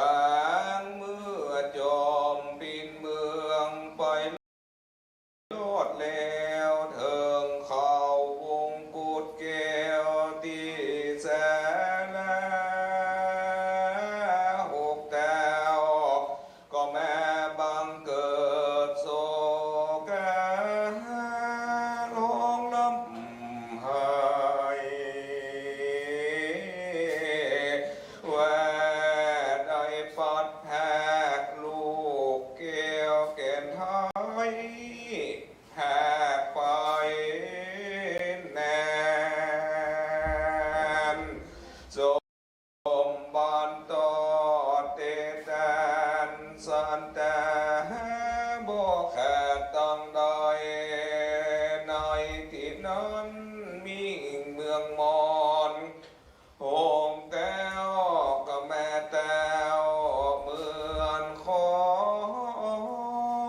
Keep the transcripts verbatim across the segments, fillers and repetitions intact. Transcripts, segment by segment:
างเมื่อจอมปินเมืองไปรอดแล้ว เถิงเข้าวงกุฏแก้วตี้แสนละหกแต้ว ก็แม่บังเกิดโศกา ฮ้องร่ำไห้ ว่าได้ปัดแผลกลูกแก้วแก่นไท้ แผลกไปแน่น สมบัติตอดเตแตนสันแต่บ่ขาดตังใด ในตี้นั้นมีเมืองมอญ โฮมแก้วก็แม่แต้วเหมือนค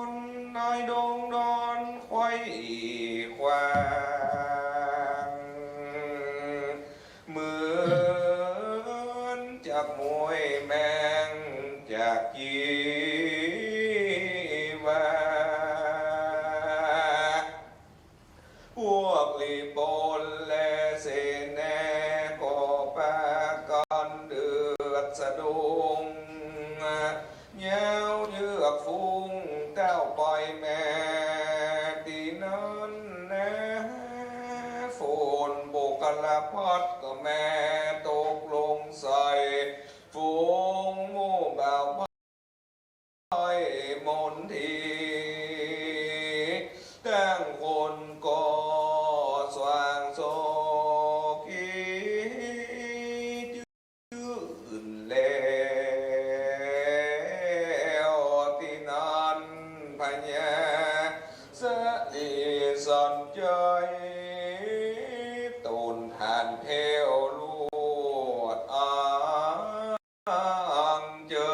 น ในดงดอนไขว้แขว่ง เหมือนจักมวยแมงจักจีว่า พวกลีปนและเสนาก็ปากั๋นเดือดสะดุ้ง ยาวเยือกฝูงแต้วไปแม่ตี้นั้นแล ฝูงบุคลาภัทรก็แม่ตกลงใส่ ฝูงหมู่บ่าวไพร่มนตรี แต่งคนก็สว่างโสภี จื้นแล้วตี้นั้นพญาสะหลีสันใจ๋ ต้นถ่านแผ้วลวดอังเจิ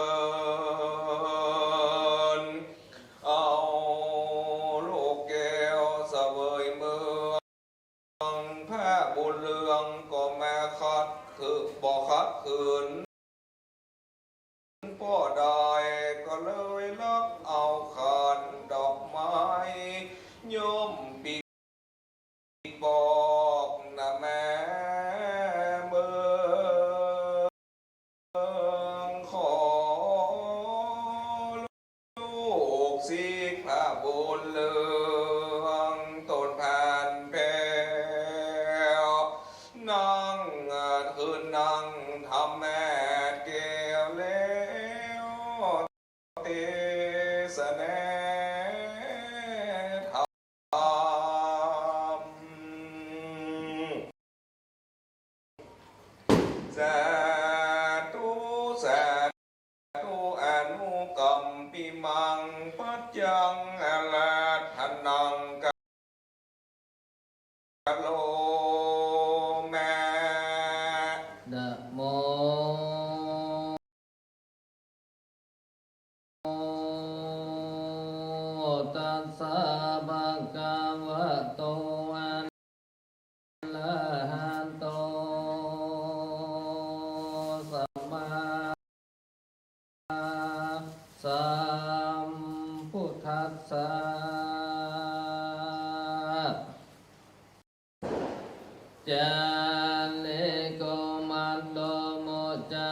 ญ เอาลูกแก้วเสวยเมือง พระบุญเรืองก็มาขัดคือบ่ขัดขืน ป้อได้ก็เลยลักเอาขันดอกไม้ ย่อมปี บอกนะแม่เมือง ขอลูกศิษย์พระบุญเรือง ต้นถ่านแผ้ว นั่งคืนนั่งธรรมแม่แก้วแล้ว เตสนาธรรม สาธุ สาธุ อนุกัมปิมัง ปัจจัง อาราธนัง กะโรมา นะโม ตัสสะ ภะคะวะโต อะระหะโต สัมมา สัมพุทธัสสะ จาริโก มัตโต มุจจา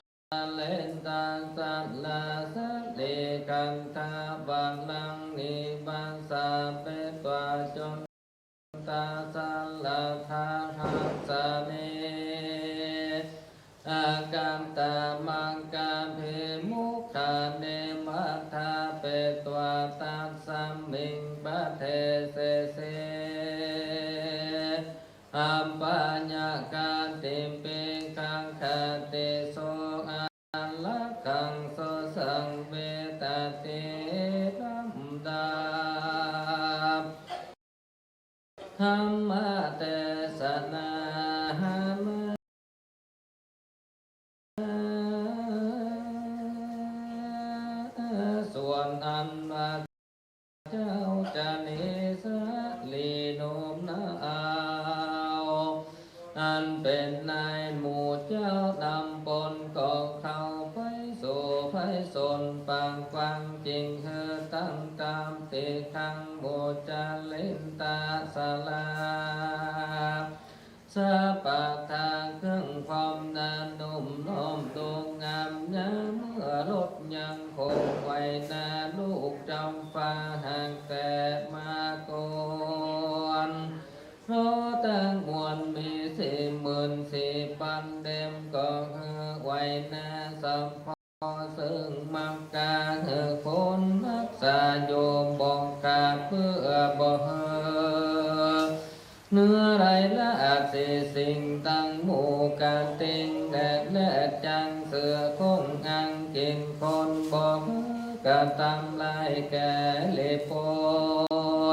เรตัสสะ ละสะเลขันธะ วะรัง นิวาสา เป ตวา จุน ตา สะ ละทา หัสสะเน อาคันตะ มังกะ เภ มุขะ เน วะทา เป ตวา ตัสสะมิง ปะเท เสเส อัปปะยาคติ เป คังคะติ โส อะระคัง โส สัง เวทะติ ลำดับ ธรรมเตสนา ส่วนอันว่า เจ้าจะหนีสะหลีโน้มน้าว อันเป๋นนายหมู่เจ้านำปนก็เข้าไปสู่พ สนปากกว้างจิ่งหื้อตั้งต๋ามติดตังหมู่จรินตะสลา สะปะทาเครื่องพร้อมนานุ่มน้อมดูงาม ยามเมื่อลดยังคงไว้นาลูกจำฟ้าหากแต่มาก่อน เพราะตังมวลมีสี่หมื่นสี่ปันเล่ม ก็หื้อไว้นาสำเพาะซึ่งมักกาหื้อคนฮักษาอยู่บ่ขาดเปื้อบ่หื้อ เนื้อไรละอาจสี่สิ่งตังหมู่กะติงแดดและจังเสือคงอังกิ๋นคนบ่หื้อกระตำลายแก่ลิป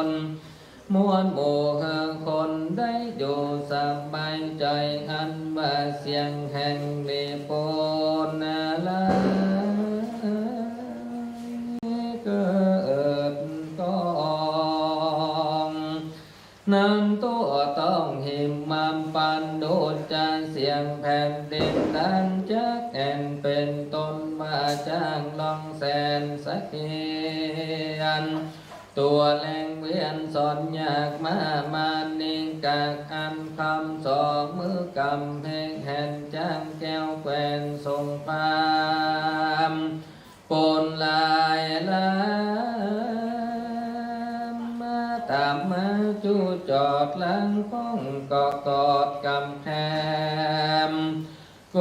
น มวลหมู่หื้อคนได้อยู่สบายใจ๋ อันว่าเสียงแห่งลิปนนาลาเกิดก้อง นั้นตัวต้องหิมมามปันดูจะเสียงแผ่นดินนั้นจักแอ่น เป๋นต้นว่าจ้างลองแสนสะเขียน ตั๋วแรงเวียนสอนยากมามานิงกักอันคำสองมือกำแหงแห่นจ้างแก้วแควนสงคราม ปนลายลามมาตามมาจู้จอดหลังป้องก็กอดกำแคม ก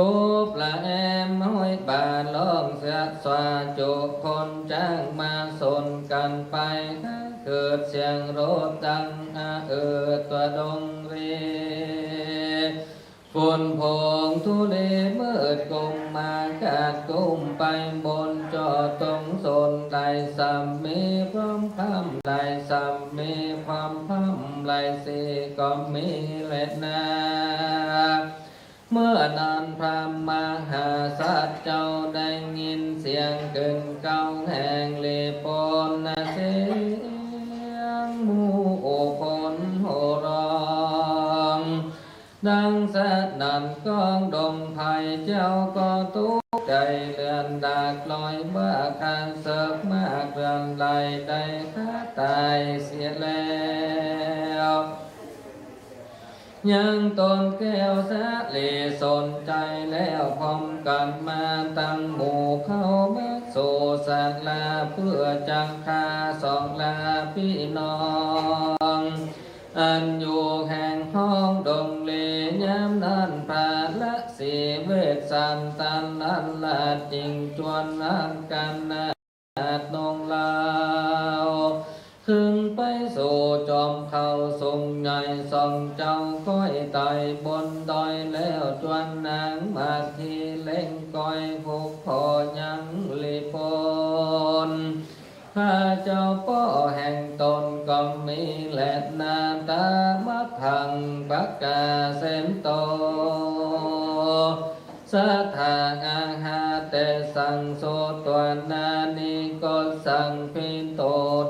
บละแอมห้อยบ่าร้องเสียสว่าจุคนจ้างมาสนกั๋นไป เกิดเสียงโรดดังอะเอิดตัวดงเร ฝุ่นผงธุลีมืดกุมมากาดกุมไปบนจอดตรงสนไหลสำมีความพร่ำไหลสำมีความพร่ำไหลสี่ก็มีแลนา เมื่อนั้นพระมหาสัตว์เจ้าได้ยินเสียงกึ่งเกล้าแห่งลิปนนาเสียงหมู่คนโห่ร้อง ดังสนั่นก้องดงไพร เจ้าก็ตกใจ๋เลือดหลากลอยว่าข้าเสิกมากเลือดไหลได้ข้าต๋ายเสียแล้ว ยังตนแก้วสะเลสนใจ๋แล้วพร้อมกั๋นมาตังหมู่เข้ามาสู่ศาลาเปื้อจักฆ่าสองลาปี้น้อง อันอยู่แห่งห้องดงเล ยามนั้นพระฤๅษีเวสสันตะนราชจึงจวนอากันนาถนงลาว ขึ้นไปสู่จอมเขาสูงใหญ่สองเจ้าก้อยไต่บนดอยแล้วจวนนางมาทีเล็งก้อยผูกคอยังลิปน พระเจ้าป้อแห่งตนก็มีแลนา ตามาพังปะกาเสนโต สัทธาอาหาเตสังสุตวานานิโกสังพิโต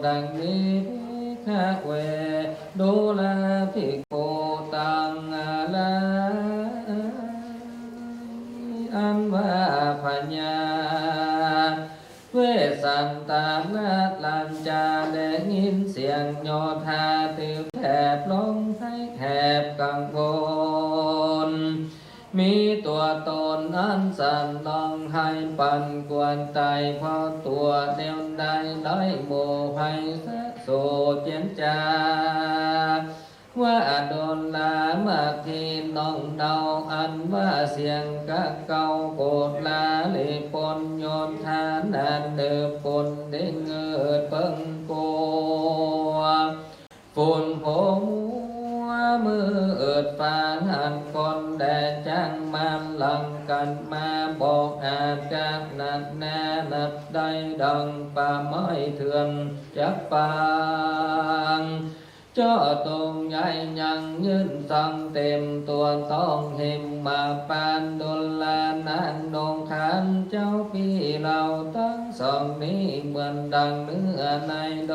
ดังนี้ ภิกขะเว ดูราภิกขุตังอาลา อันว่าพญา เวสสันตะนราชาได้ยินเสียงโยธาถือแผบร้องไห้แหบกังวล มีตั๋วต๋นอันสั่นร้องไห้ปั่นกวนต๋าย เพราะตั๋วเดียวได้ร้อยหมู่ไพรสะโสเจียนจา ว่าอดลลามาทีน้องเนา อันว่าเสียงกะเก่าโกฏลาลิปนโยธานาเนิบปนเด้งเอิดเปิงโก ฝุ่นโผมัวมือเอิดฟ้าหันคนแดดจ้างมาหลังกั๋นมาบอกอาจกะนัดนานับได้ดังป่าไม้เถื่อนจับปาง เจาะตรงใหญ่ยังยื่นสังเต็มตั๋วต้องหิมมาปานดุลลานางนงคานเจ้าปี้เหล่าตังสองนี้เหมือนดังเนื้อในด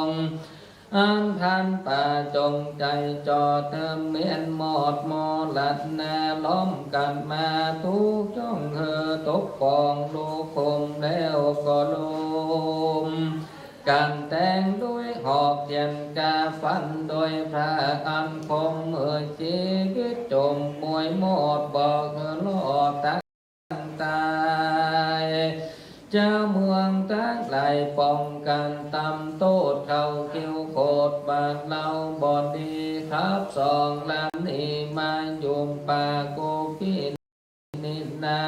ง อันพรานป่าจงใจ๋จอด เติมเมียนมอดมอลัดนา ล้อมกั๋นมาตุ๊กจ้อง หื้อตกป๋องลูกคุม แล้วก็ลุมกั๋นแตงด้วยหอกเตียน ก้าฟันด้วยพระอันคม หื้อจีวิตจมมวยหมด บ่หื้อรอดตัง ต๋าย เจ้าเมืองตังหลายป้องกั๋นต๋ำโต้ษ เข้าคิวโขดบาดเล้าบ่ดี ขับสองลำนี้มายุมป่ากุปินินา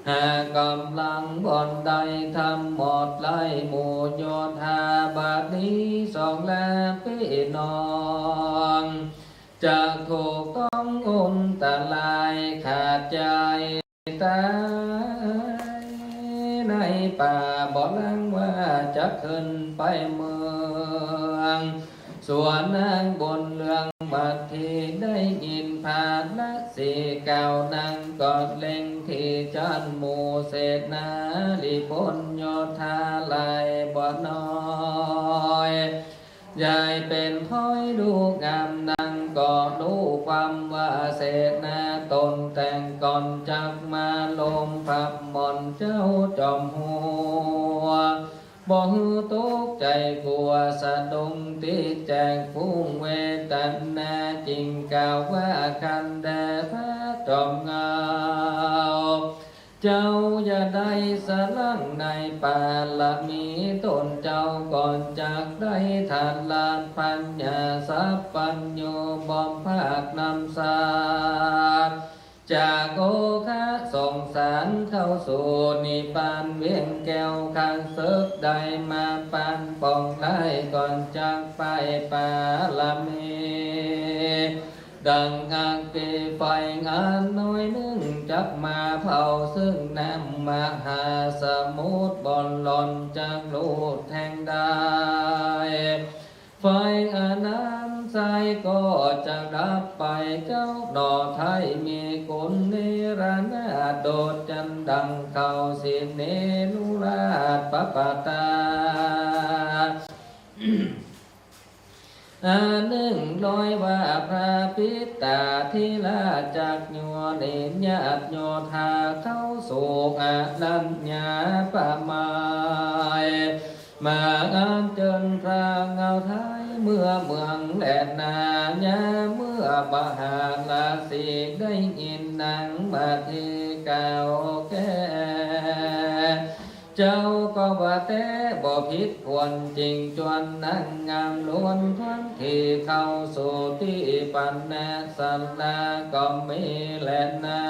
หากำลังบ่ได้ทำหมดไล่หมู่โยธา บาดนี้สองลำปี้น้อง จักถูกต้องอันตรายขาดใจ๋ต๋ายในป่า บ่ลังว่าจักขึ้นไปเมือง ส่วนนางบุญเรืองบัดทีได้ยินพระนสีกล่าวนั้น ก็เล็งตี้จั้นหมู่เสนาริบนโยธาหลายบ่น้อย ยายเป๋นถ้อยลูกงามนั้น ก็ฮู้ความว่าเสนาต๋นแต่ก่อนจักมาลมพับหม่อนเจ้าจอมหัว บ่หื้อตกใจ๋กั๋วสะดุ้ง ตี้แจกฟุ้งเวทนา จึงกล่าวว่า คันแด่พระจอมเงา เจ้าอย่าได้สะลั้งในปารมี ต๋นเจ้าก่อนจักได้ถลาดปัญญาสัพพัญญู บ่มภาคนำสัตว์ จากโอคะสงสารเข้าสู่นิพพาน เวียงแก้วข้าศึกได้มาปานป้องไล่ ก่อนจักไปปารมี ดังอัคคีไฟอันน้อยนึ่ง จักมาเผาซึ่งน้ำมหาสมุทร บ่หล่อนจักลูดแทงได้ ไฟอันนั้นไส้ก็จะดับไป เจ้าหน่อไทยมีคุณนิรนาถ โดดจันดังเข้าสิเนนุราชปปตา อันนึ่งร้อยว่าพระปิตาธิราชจักโยนิญาตโยธาเข้าสู่อรัญญาป่าไม้ มาอัญเจิญพระเงาไทยเมือเมืองแลนา ยามเมื่อมหาราสีได้ยินนางมาเทกล่าวแก่ เจ้าก็ว่าแต๊บ่ผิดควร จึงจวนนางงามล้วนทวนทีเข้าสู่ตี้ปัณณศาลาก็มีแลนา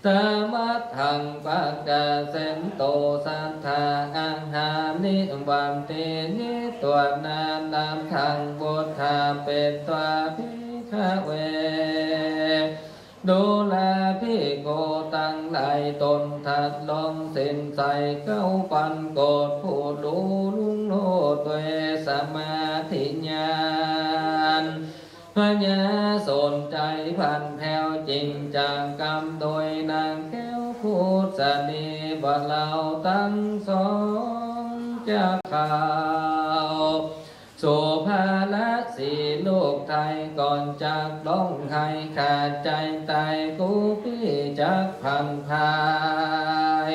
ตามัทธังปะกาเสนโต สัทธา อาหานิ วันติ ยิตวา นานัทธัง วุฏฐาเปตวา ภิกขเว ดูราภิกขุตังหลาย ตนทัดลองสินใส เก้าปันโกศผู้ฮู้ลุงโลดด้วยสมาธิญาณ พญาสนใจพันแถว จึงจะกำโดยนางแก้วพุทธนี ว่าเฮาตังสองจะเข้า สู่พระนสีลูกไทย ก่อนจักร้องไห้ขาดใจ๋ต๋าย กุปิจักพังพาย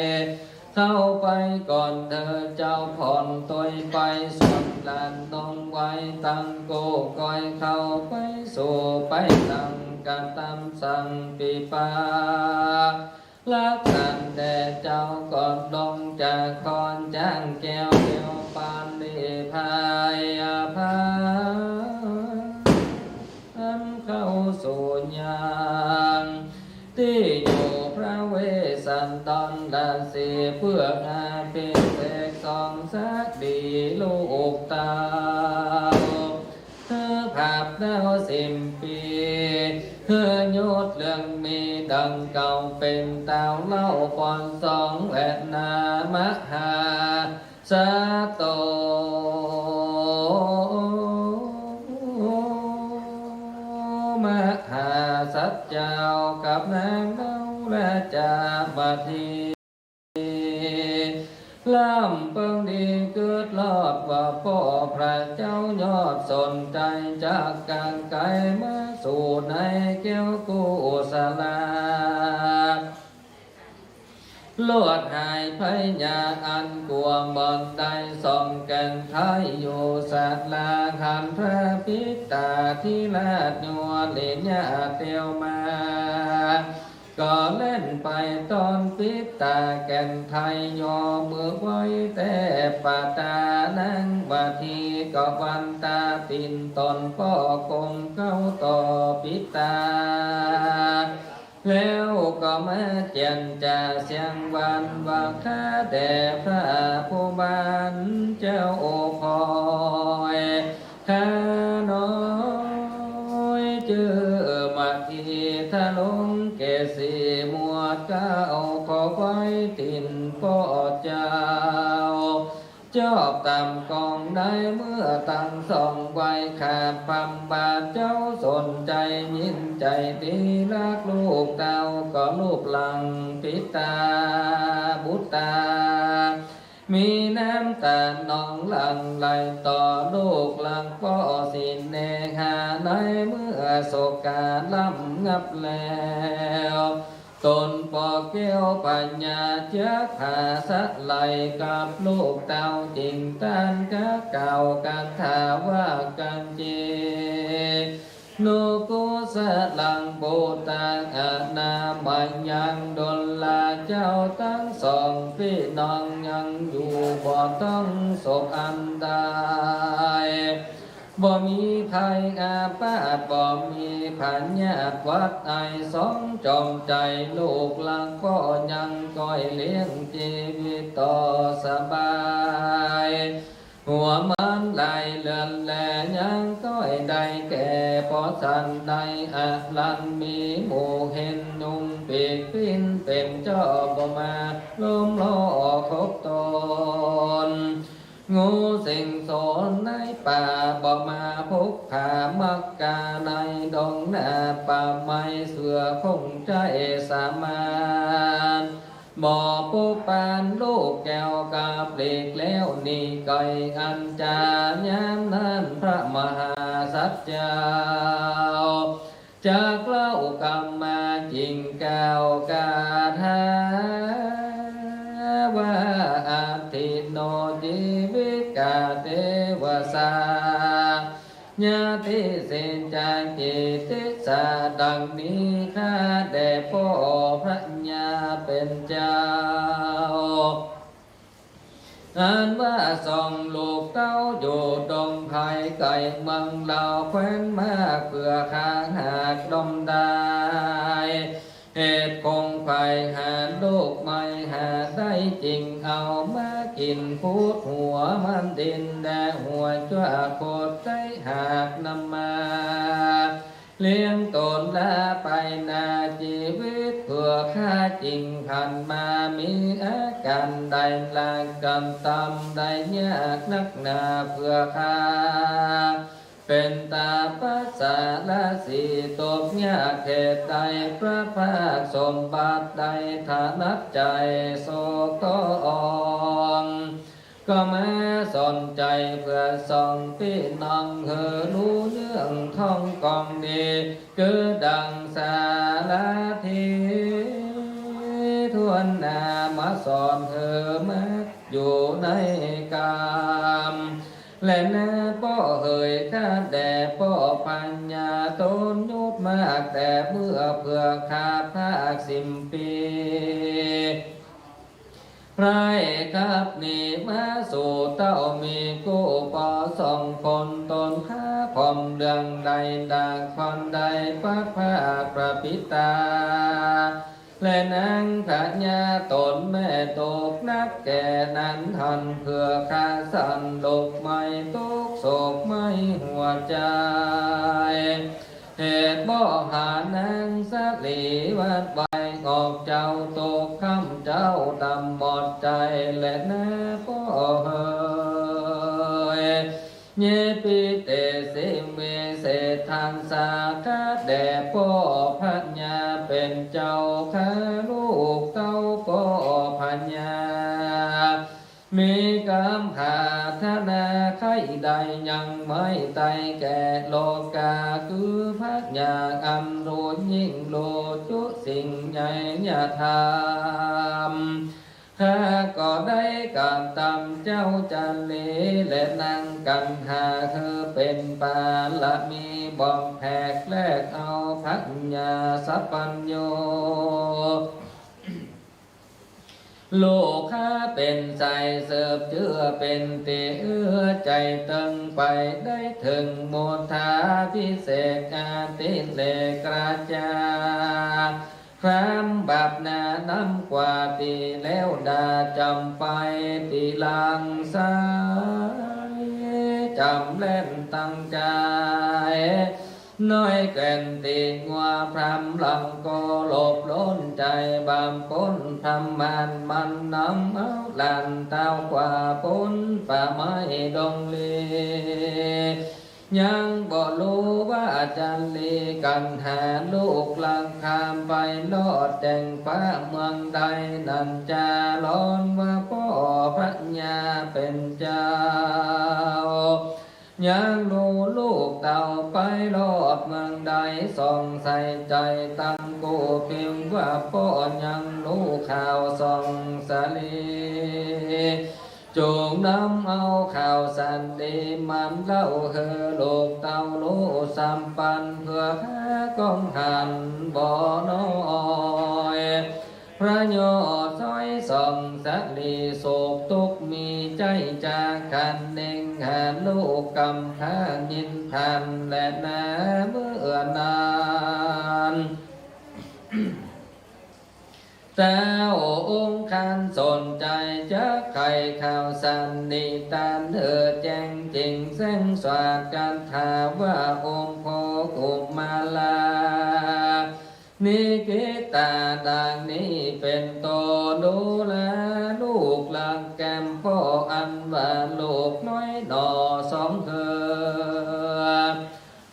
เข้าไปก่อนเถิดเจ้าผ่อนตวยไป ส่วนหลานน้องไว้ตังโก ก้อยเข้าไปสู่ไปตังกะตำสังปิปา ลักขันแด่เจ้าก่อนลงจากคอนจ้างแก้วเดียวปานนิพพายพานเข้าสู่ยังตี้อยู่พระเวสสันดรราศี เพื่ออภิเษกสองสักดีลูกเต้า เธอผับแล้วสิบปี เธอยศเรื่องมีดังเก่า เป๋นเต้าเล่าปอนสองแหวนนามหาสัตโต มหาสัตว์เจ้ากับนางเล่าและจามาที ล้ำเปิงดีกึ๊ดลอดว่าป้อพระเจ้ายอดสนใจ๋ จักกั๋งไก๋มาสู่ในแก้วกุศลา ลวดหายภัยยาอันกั๋วบ่อนใด ส่องแก่นไทยอยู่ศาลา หันพระปิตาธิราชยัวริยาเตียวมา ก็เล่นไปต้อนปิตาแก่นไทย ยอมือไหว้แต๊ปะตา นังบาดทีก็วันตา ตี๋นตนป้อกมเก้าต่อปิตา แล้วก็มาเจียรจ๋าเสียงหวานว่า ข้าแด่พระผู้บานเจ้าคอย ข้าน้อยจื้อมะทีทะลงเกศรี หมวดเกล้าขอไหว้ตี๋นป้อเจ้า จอบต๋ามกองได้เมื่อตังสอง ไหว้ข้าพระบาทเจ้าสนใจ๋ ยินใจ๋ดีฮักลูกเต้า ก็ลูบหลังปิตาบุตรา มีน้ำต๋านองหลั่งไหลต่อ ลูกหลังป้อสิ้นเนหา ในเมื่อโศกาล้ำงับแล้ว ตนป้อแก้วปัญญาจักผาสะไหล กับลูกเต้าจิ่งต้านกะกล่าวคาถาว่ากัญจี นุกุสะลังปุตตังอนามัยยัง ดลลาเจ้าตังสองปี้น้องยังอยู่ บ่ต้องโศกอันใด บ่มีภัยอาพาธ บ่มีพยาธิหวัดไอ สองจอมใจ๋ ลูกหลังป้อยังก้อยเลี้ยงจีวิตต่อสบาย หัวมันไหลเลือนแลยังก้อยได้แก่ เพราะสันในอรันมีหมู่เห็นยุงปีกปิ้นเป๋นจ้อ บ่มาล้อมล้อคบตน งูสิงโสในป่าบ่มาพกพา มักกาในดงนาป่าไม้ เสือคงใจ๊สามารถ บ่ปบปานลูกแก้วกับหลีกแล้วหนีไก๋ อันจายามนั้นพระมหาสัตว์เจ้า จักเล่ากำมาจิ่งกล่าวคาถาว่า อัตถิโน จีวิกา เตวสา ญาติเสจา กิตติสา ดังนี้ ข้าแด่ป้อพระญาเป๋นเจ้า อันว่าสองลูกเต้าอยู่ดงไพรไก๋เมืองลาว แคว้นมากเปื้อข้าหากดมได้ เหตุคงใฝ่หาลูกใหม่หาได้จิ่ง เอามากิ๋นขูดหัวมันดิน และหัวจั่วขดได้หากนำมา เลี้ยงตนละไปนาจีวิต เปื้อข้าจิ่งหันมา มีอาก๋านใดลากกันตำได้ยากนักหนา เปื้อข้าเป๋นตาปัสสารสี ตกยากเหตุใด พระภาคสมบัติได้ถนัดใจ๋โศกตอง ก็มาสนใจ๋เปื้อสองปี้น้อง หื้อฮู้เยื่องท่องกองดี คือดังสารถีถ้วนหน้า มาสอนหื้อมาอยู่ในกาม และนาป้อเหย ข้าแด่ป้อพญา ตนยุบมากแต่เมื่อ เปื้อข้าภาคสิบปี ไพร่ขับหนีมาสู่เต้า มีกู้ป้อสองคน ตนข้าผ่อมเรื่องใด ดากควันใด ปัดภาคพระปิตา และนางพญาตนแม่ตกนักแก่นั้น หันเปื้อข้าสันลูกใหม่ ตกโศกไหม้หัวใจ๋ เหตุบ่หานางสะหลีวัดไว้ ออกเจ้าตกค่ำเจ้าดำหมดใจ๋ และนาป้อเหย เยปิเตสิเมเสทังสา ข้าแด่ป้อพญาเป๋นเจ้า ข้าลูกเต้าป้อพญา มีกำปรารถนาใค่ใดยังไม้ไต้แก่โลกา คือพญาอันฮู้ยิ่งฮู้จุสิ่งใหญ่ยธรรม ข้าก็ได้กระตำเจ้าจันทร์ลีและนางกันหา หื้อเป๋นปารมีบ่มแผกแลกเอาพญาสัพพัญญู ลูกข้าเป๋นสายสืบเจื้อเป๋นตี้เอื้อ ใจ๋เติงไปได้เถิงโมทาภิเษกอาทิเรกราชา ครามบาปหนานำกว่าตี้แล้วดา จ๋ำไปตี้หลังซ้าย จ๋ำแล่นตั้งใจ๋ น้อยแก่นตี้งัวพรำหลังก็หลบล้นใจ๋ บำปนทำมานมันนำเอาหลานเต้ากว่าป๊นป่าไม้ดงลี ยังบ่ฮู้ว่าจันทร์ลีกันหาลูกหลังข้ามไปลอดแจ้งฟ้าเมืองใดนั้นจา ร้อนว่าป้อพญาเป๋นเจ้า ยังฮู้ลูกเต้าไปลอดเมืองใด ส่องใส่ใจ๋ตั้งกู้เพียงว่าป้อยังฮู้ข่าวส่องสาลี จงนำเอาข่าวสารดีมันเล่าหื้อลูกเต้าฮู้ซ้ำปัน เพื่อหาก้องหันบ่น้อย พระยอดซ้อยส่องสาลี โศกตุ๊กข์มีใจ๊จา ครั้นเน่งหาลูกกำพร้า ยินพลันแลนาเมื่อนั้น เต้าองค์ครั้นสนใจ๋จักใค่ข่าวสารนิทานหื้อแจ้งจริงแสงสว่าง คาถาว่าองค์พ่อกุมาร นิกิตาดังนี้เป๋นต้น ดูราลูกหลักแก้มป้อ อันว่าลูกน้อยหน่อสองเฮือ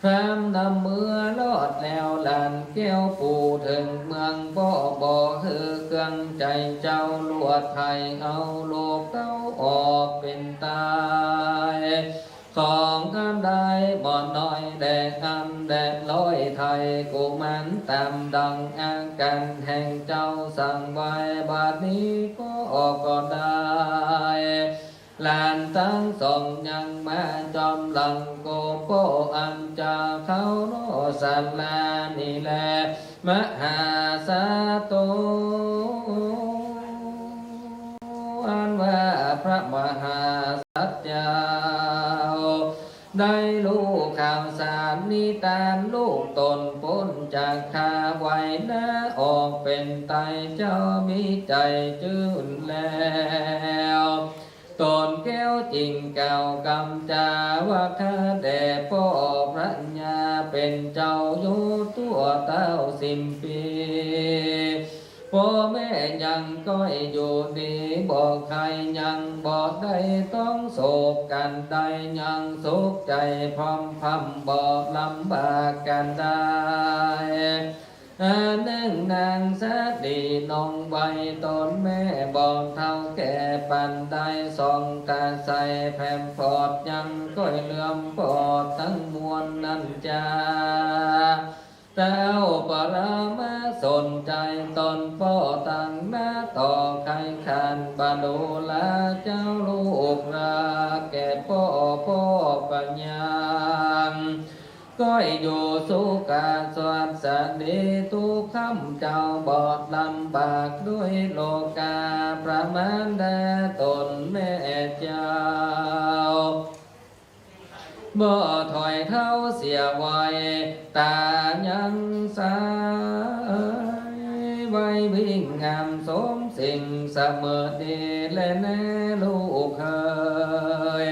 พรามนำเมือลอดแล้วหลานแก้ว ผู้เถิงเมืองป้อบ่หื้อเครื่อง ใจ๋เจ้าลวดไถ่เอาลูกเต้าออกเป๋นตาย ของอันได้บ่น้อยแลอันแลร้อย ไถ่กุมารต๋ามดังอาก๋านแห่งเจ้าสั่งไว้ บัดนี้ป้อก็ได้ หลานตังสองยังมาจอมหลัง ก็ป้ออันจะเข้าลอดศาลานี้แล มหาสัตว์โต อันว่าพระมหาสัตว์เจ้า ได้ฮู้ข่าวสารนิทานลูกต๋นป๊นจากข้าไว้นา ออกเป๋นตายเจ้ามีใจ๋จื้นแล้ว ต๋นแก้วจึงกล่าวกำจาว่า ข้าแด่ป้อพญาเป๋นเจ้าอยู่ตั๋วเต้าสิ้นปี๋ ป้อแม่ยังก้อยอยู่ดีบ่ไข้ ยังบ่ได้ต้องโศกกั๋นใด ยังสุขใจ๋พร่อมพร่ำบ่ลำบากกั๋นใด อันนึ่งนางสาลีน้องวัยต๋นแม่บ่เฒ่าแก่ปานใด ส่องต๋าใส่แผ่นปอดยังก้อยเหลือมปอดตังมวลนั้นจา เต้าปรมาสนใจ๋ต๋นป้อตังนาต่อไข้คร้าน บ่ฮู้ลาเจ้าลูกลาแก่ป้อ ป้อปัญญา ก้อยอยู่สุขสวัสดีทุกค่ำ เจ้าบ่ลำบากด้วยโรคาประมาณแด่ต๋นแม่เจ้า บ่ถอยเท้าเสียไว ต๋ายังสายไววิ่งงามสมสิ่งเสมอดีแลแน่ลูกเอ๋ย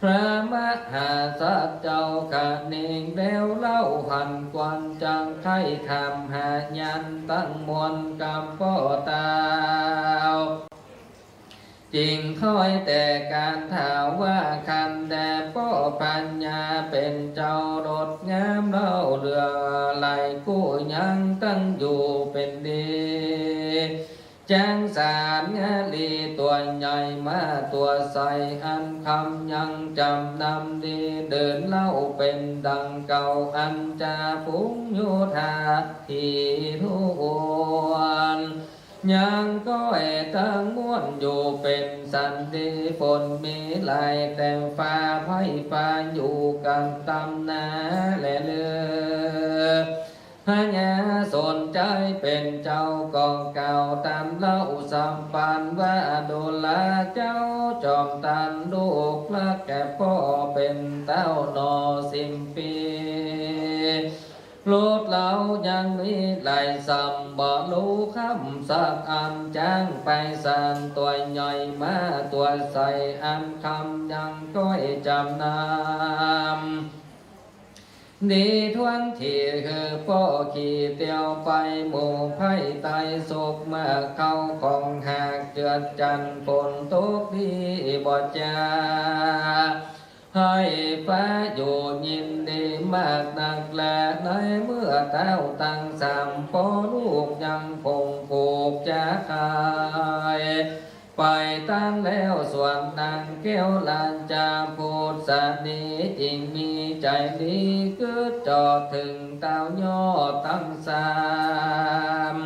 พระมหาสัตว์เจ้าคะเนงแล้วเล่าหันควันจังไข้ถามหาญาณตังมวลกำป้อเต้า จึงค่อยแต่การถามว่า คันแด่ป้อพญาเป๋นเจ้าลดงามเล่าเหลือไหลกู้ยังตั้งอยู่เป๋นดี จั๊งสาลีตั๋วใหญ่มาตั๋วใส อันคำยังจ๋ำนำดี ดื่นเหล้าเป๋นดังเก่า อันจาฝูงโยธาถี่ถ้วน ยังก้อยตึงม้วนอยู่เป๋นสันดี ฝนมีหลายแต่ฟ้า ไพร่ฟ้าอยู่กั๋นต๋ามนาแลเลือ พญาสนชัยเป๋นเจ้าก็กล่าวต๋ามเล่าสัมปันว่า ดูราเจ้าจอมตันลูกรักแก่ป้อเป๋นเต้าหน่อสิบปี ลูกเฮายังมีหลายส่ำบ่ฮู้คำสักอัน จั๊งไปสานตั๋วใหญ่มาตั๋วใส อันคำยังก้อยจ๋ำนำ ดีถ้วนถี่หื้อป้อขี่เตียวไป หมู่ไพร่ตายโศกมากเข้าของหากเจือดจั้น ฝนตกดีบ่จา ไพร่ฟ้าอยู่ยินดีมากนักแล ในเมื่อเต้าตังสามป้อลูกยังคงผูกจ๋าขาย ไปตันแล้วส่วนนางแก้วราชาพุทธสนีจึงมีใจ๋ดีกึ๊ดจอดเถิงเต้ายอดตังสาม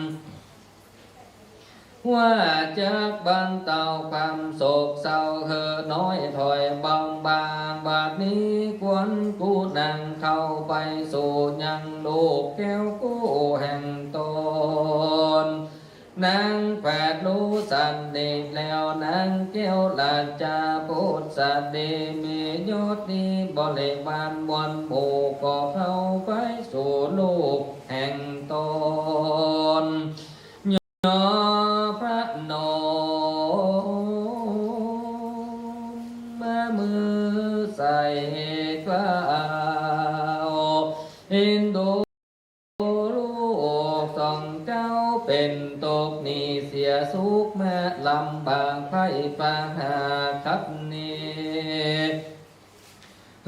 ว่าจักบรรเตาความโศกเศร้าหื้อน้อยถอยเบาบาง บัดนี้ควรกู้นางเข้าไปสู่ยังลูกแก้วกู้แห่งต๋น นางแผดฮู้สนิทแล้ว นางแก้วราชาพุทธสนีมียศดีบริวารมวลหมู่ก็เข้าไปสู่ลูกแห่งต๋น ยอพระนมมือใส่กล่าว เอ็นดู ลูกสองเจ้าเป๋นตกหนี้เสียสุขมาลำบาก ไพร่ฟ้าหาขับหนี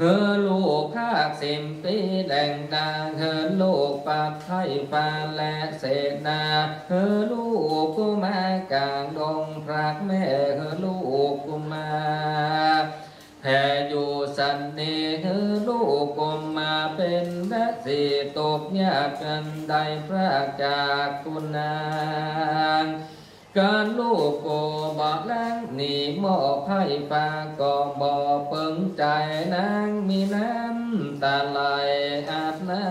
หื้อลูกพรากสิบปีแหล่งนา หื้อลูกปัดไพร่ฟ้าและเสนา หื้อลูกกุมารกลางดงพรากแม่ หื้อลูกกุมาร แผ่อยู่สันนิ หื้อลูกกุมารเป๋นราศีตกยากอันได้พรากจากคุณนาง กันลูกก็บ่ล้างหนี้ หม้อไพร่ฟ้าก็บ่เปิงใจ๋ นางมีน้ำต๋าไหลอาบหน้า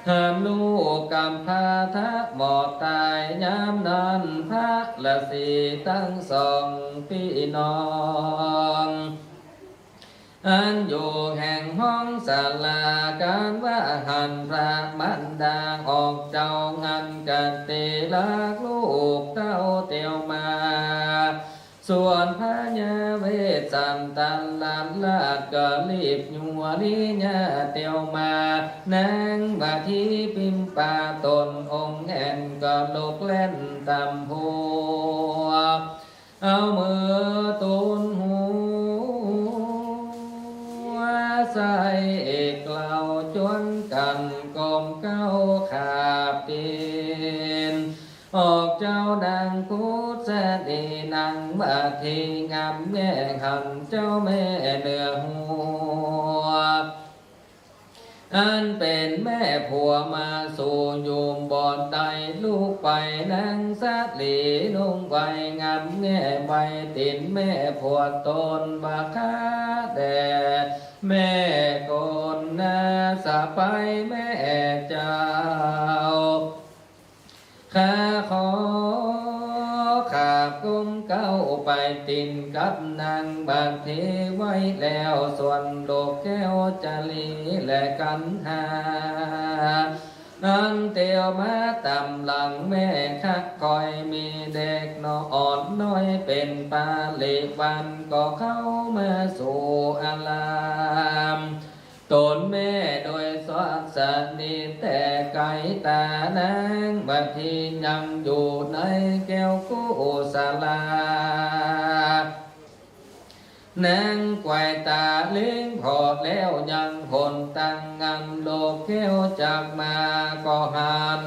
หันลูกกำพร้าทะหมอดต๋าย ยามนั้นพระราศีตังสองปี้น้อง อันอยู่แห่งห้องศาลา กันว่าหันพระมารดาออกเจ้า อันกะเตรักลูกเต้าเตียวมา ส่วนพญาเวสสันตะราชก็รีบยัวริยาเตียวมา นางบาทีพิมพาต๋นองค์แอ่นก็ลุกแล่นต๋ามผัว เอามือตุ๊นหัวใส่เอกเหล่าจวนกั๋นก้มเก้าขาบตี๋น ออกเจ้านางพุทธสนีนางบาทีงามแง่หันเจ้าแม่เหนือหัว อันเป๋นแม่ผัวมาสู่อยู่บ่ได้ ลุกไปนางสาลีลงไปงามแง่ใบตี๋นแม่ผัวต๋นว่า ข้าแต่แม่คนนาสะใภ้แม่เจ้า ข้าขอขาบก้มเก้าไปตี๋นกับนางบาทีไว้แล้ว ส่วนลูกแก้วจารีและกัณหา อันเตียวมาต๋ามหลังแม่ข้า คอยมีเด็กน้อยอ่อนน้อยเป๋นปาริวารก็เข้ามาสู่อาราม ต๋นแม่โดยสวัสดีแต่ไก๋ ต๋านางบาทียังอยู่ในแก้วกุศลา นางไขว่ต๋าเล็งผ่อแล้วยังหนตังอันลูกแก้วจักมาก็หัน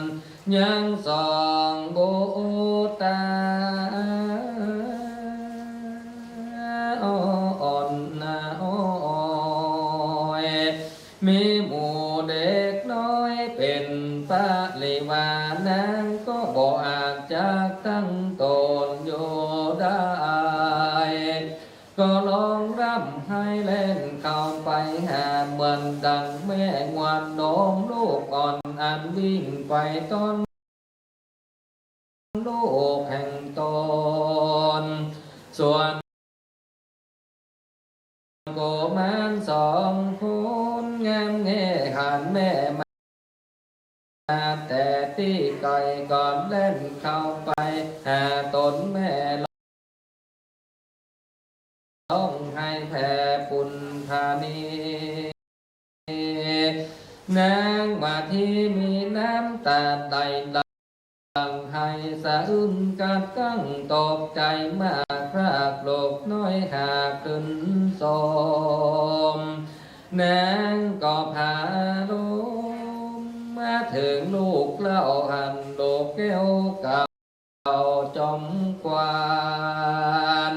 ยังสองบุตราอ่อนน้อย มีหมู่เด็กน้อยเป๋นปริวาร นางก็บ่อาจจักตั้งต๋นอยู่ได้ ก็ฮ้องร่ำไห้แล่นเข้าไปหา เหมือนดังแม่งวนโน้มลูกอ่อนอันวิ่งไปต้อนลูกแห่งต๋น ส่วนกุมารสองคนงามแง่หันแม่มา แต่ตี้ไก๋ก่อนแล่นเข้าไปหาต๋นแม่ ฮ้องไห้แผ่ปุณณานี นางมาทีมีน้ำต๋าไหลหลั่งไห้สะอึ้งกัดกั้งตกใจ๋มาก พรากลูกน้อยหากขึ้นสม นางก็ผาลมมาเถิงลูกเล่า หันลูกแก้วเก่า จอมขวัญ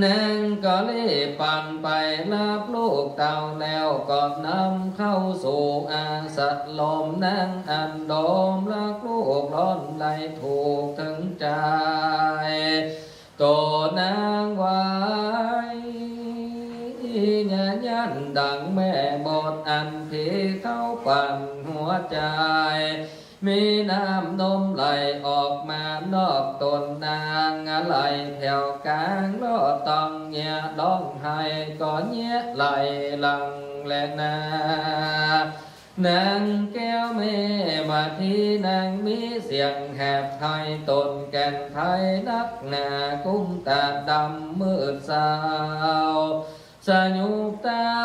นางก็รีบปันไปฮับลูกเต้าแล้ว ก็นำเข้าสู่อาสรม นางอันดมฮักลูกล้วนไหลถูกเถิงใจ๋ ตั๋วนางไว้ ยันดังแม่มดอันผีเข้าปั่นหัวใจ๋ มีน้ำนมไหลออกมานอกต๋นนาง ไหลแผวกลางลอดต๋องเยียะฮ้องไห้ก็เยียะไหลหลั่งแลนา นางแก้วแม่มาที นางมีเสียงแหบไห้ ต๋นแก่นไท้นักหนา กุ้มต๋าดำมืดเศร้า สยุคเต้า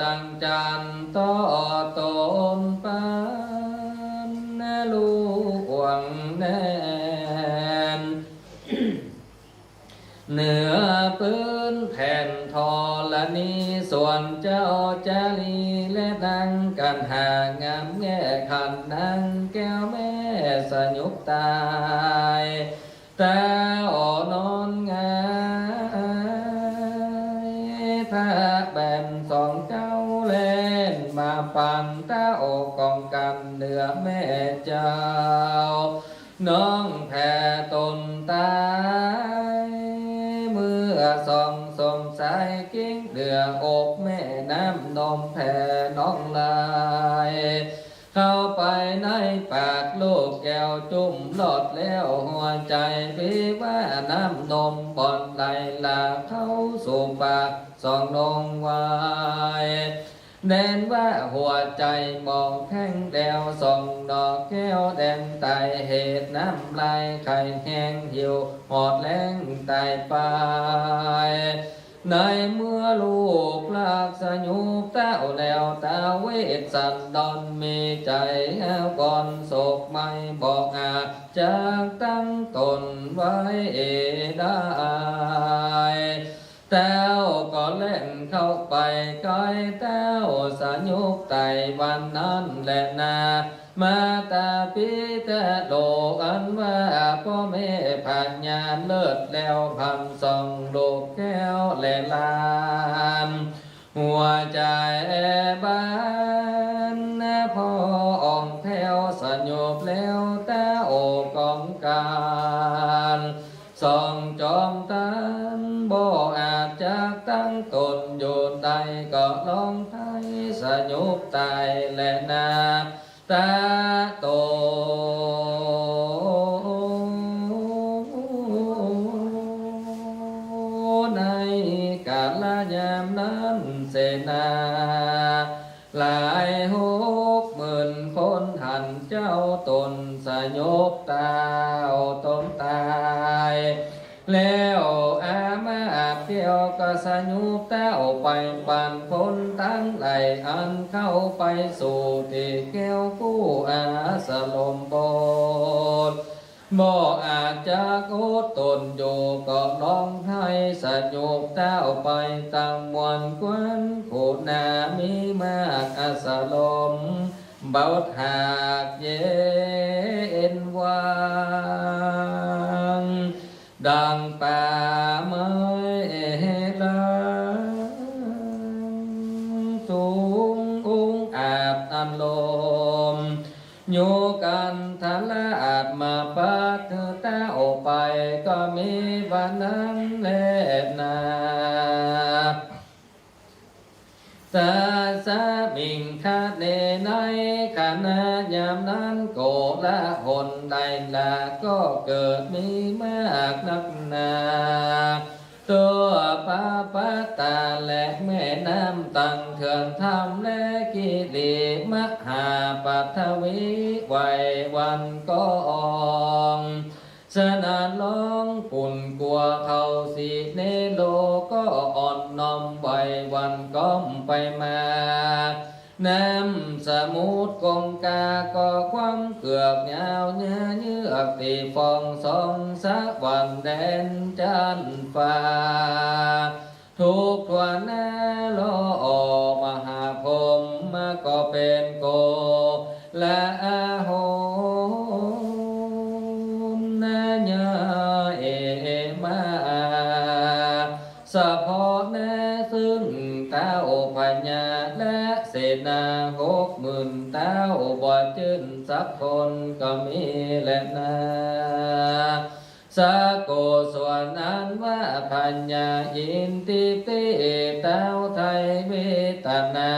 ตั้งจันทร์ต่อต๋นปานลูกอ่วงแน่น เหนือปื๊นแผ่นธรณี ส่วนเจ้าจารีและนางกันหางามแง่ขัน นางแก้วแม่สยุคใต้ เต้านอนหงาย ถ้าแบ่นสองเจ้าแล่นมาปัน เต้าก็กั๋งกันเหนือแม่เจ้า น้องแผ่ต๋นต๋าย เมื่อส่องสงสัยเก๊งเหนืออกแม่ น้ำนมแผ่น้องไหลเข้าไปในปาก ลูกแก้วจุ่มรอดแล้วหัวใจ๋ เปว่าน้ำนมบ่อนไหลหลากเข้าสู่ปาก ส่องนองไว้ แน่นว่าหัวใจ๋หมองแข้งแล้ว ส่องดอกแก้วแดงไต เหตุน้ำลายไข้แห้ง หิวหอดแล้งต๋ายไป ในเมื่อลูกรักสยุคเต้าแล้ว ท้าวเวสสันดรมีใจ๋อาวรณ์โศกไหม้ บ่อาจจักตั้งต๋นไว้ได้ เต้าก็แล่นเข้าไปใก้เต้าสยุคใต้วันนั้นแลนา มาตาปิตะโล อันว่าป้อแม่พญาเลิศแล้ว พันส่องลูกแก้วและหลาน หัวใจ๋บานผ่องแผ้ว สยุคแล้วเต้าก็กั๋งกัน ส่องจอมตัน บ่อาจจักตั้งต๋นอยู่ได้ ก็ฮ้องไห้สยุคใต้แลนา ตะโต ในกาลยามนั้นเสนาหลายหกหมื่นคน หันเจ้าต๋นสยุคเต้าต๋นต๋าย แล้วอามาตย์แก้วก็สยุคเต้าไปปันคนตังหลายอันเข้าไปสู่ตี้แก้วกู้อาสรมบท บ่อาจจักอดต๋นอยู่ ก็ฮ้องไห้สยุคเต้าไปตังมวล ควันขุนามีมากอาสรม เบาหากเย็นวาง ดังป่าไม้หลางสูง องอาจอันลม โยกันทราชมาพัดเต้าไป ก็มีว่านั้นแลนา ตัสสะมิงคะเน ในขณะยามนั้น โกลาหลใดล่ะ ก็เกิดมีมากนักหนา ทั่วพระพัตตา และแม่น้ำตังเถื่อนถ้ำ และกิริมหาปัทวีไหวหวั่นกอง สนั่นร้องกุ่นกัวเขา สีเนโรก็อ่อนน้อมไหวหวั่นก้อมไปมา น้ำสมุทรคงคาก็คว่ำเกือกยาวเยือก ตี้ฟองส่องสะหวั่นแดนจันทร์ฟ้า ทุกทั่วหน้า ลอมหาพรหมก็เป๋นโกลาหลนาใหญ่มา สะเพาะหน้าซึ่งเต้าพญา และเสนาหกหมื่นเต้า บ่จื้นสักคนก็มีแลนา สะโกศวนอันว่าพญาอินทิปติ เต้าไถ่เวทนา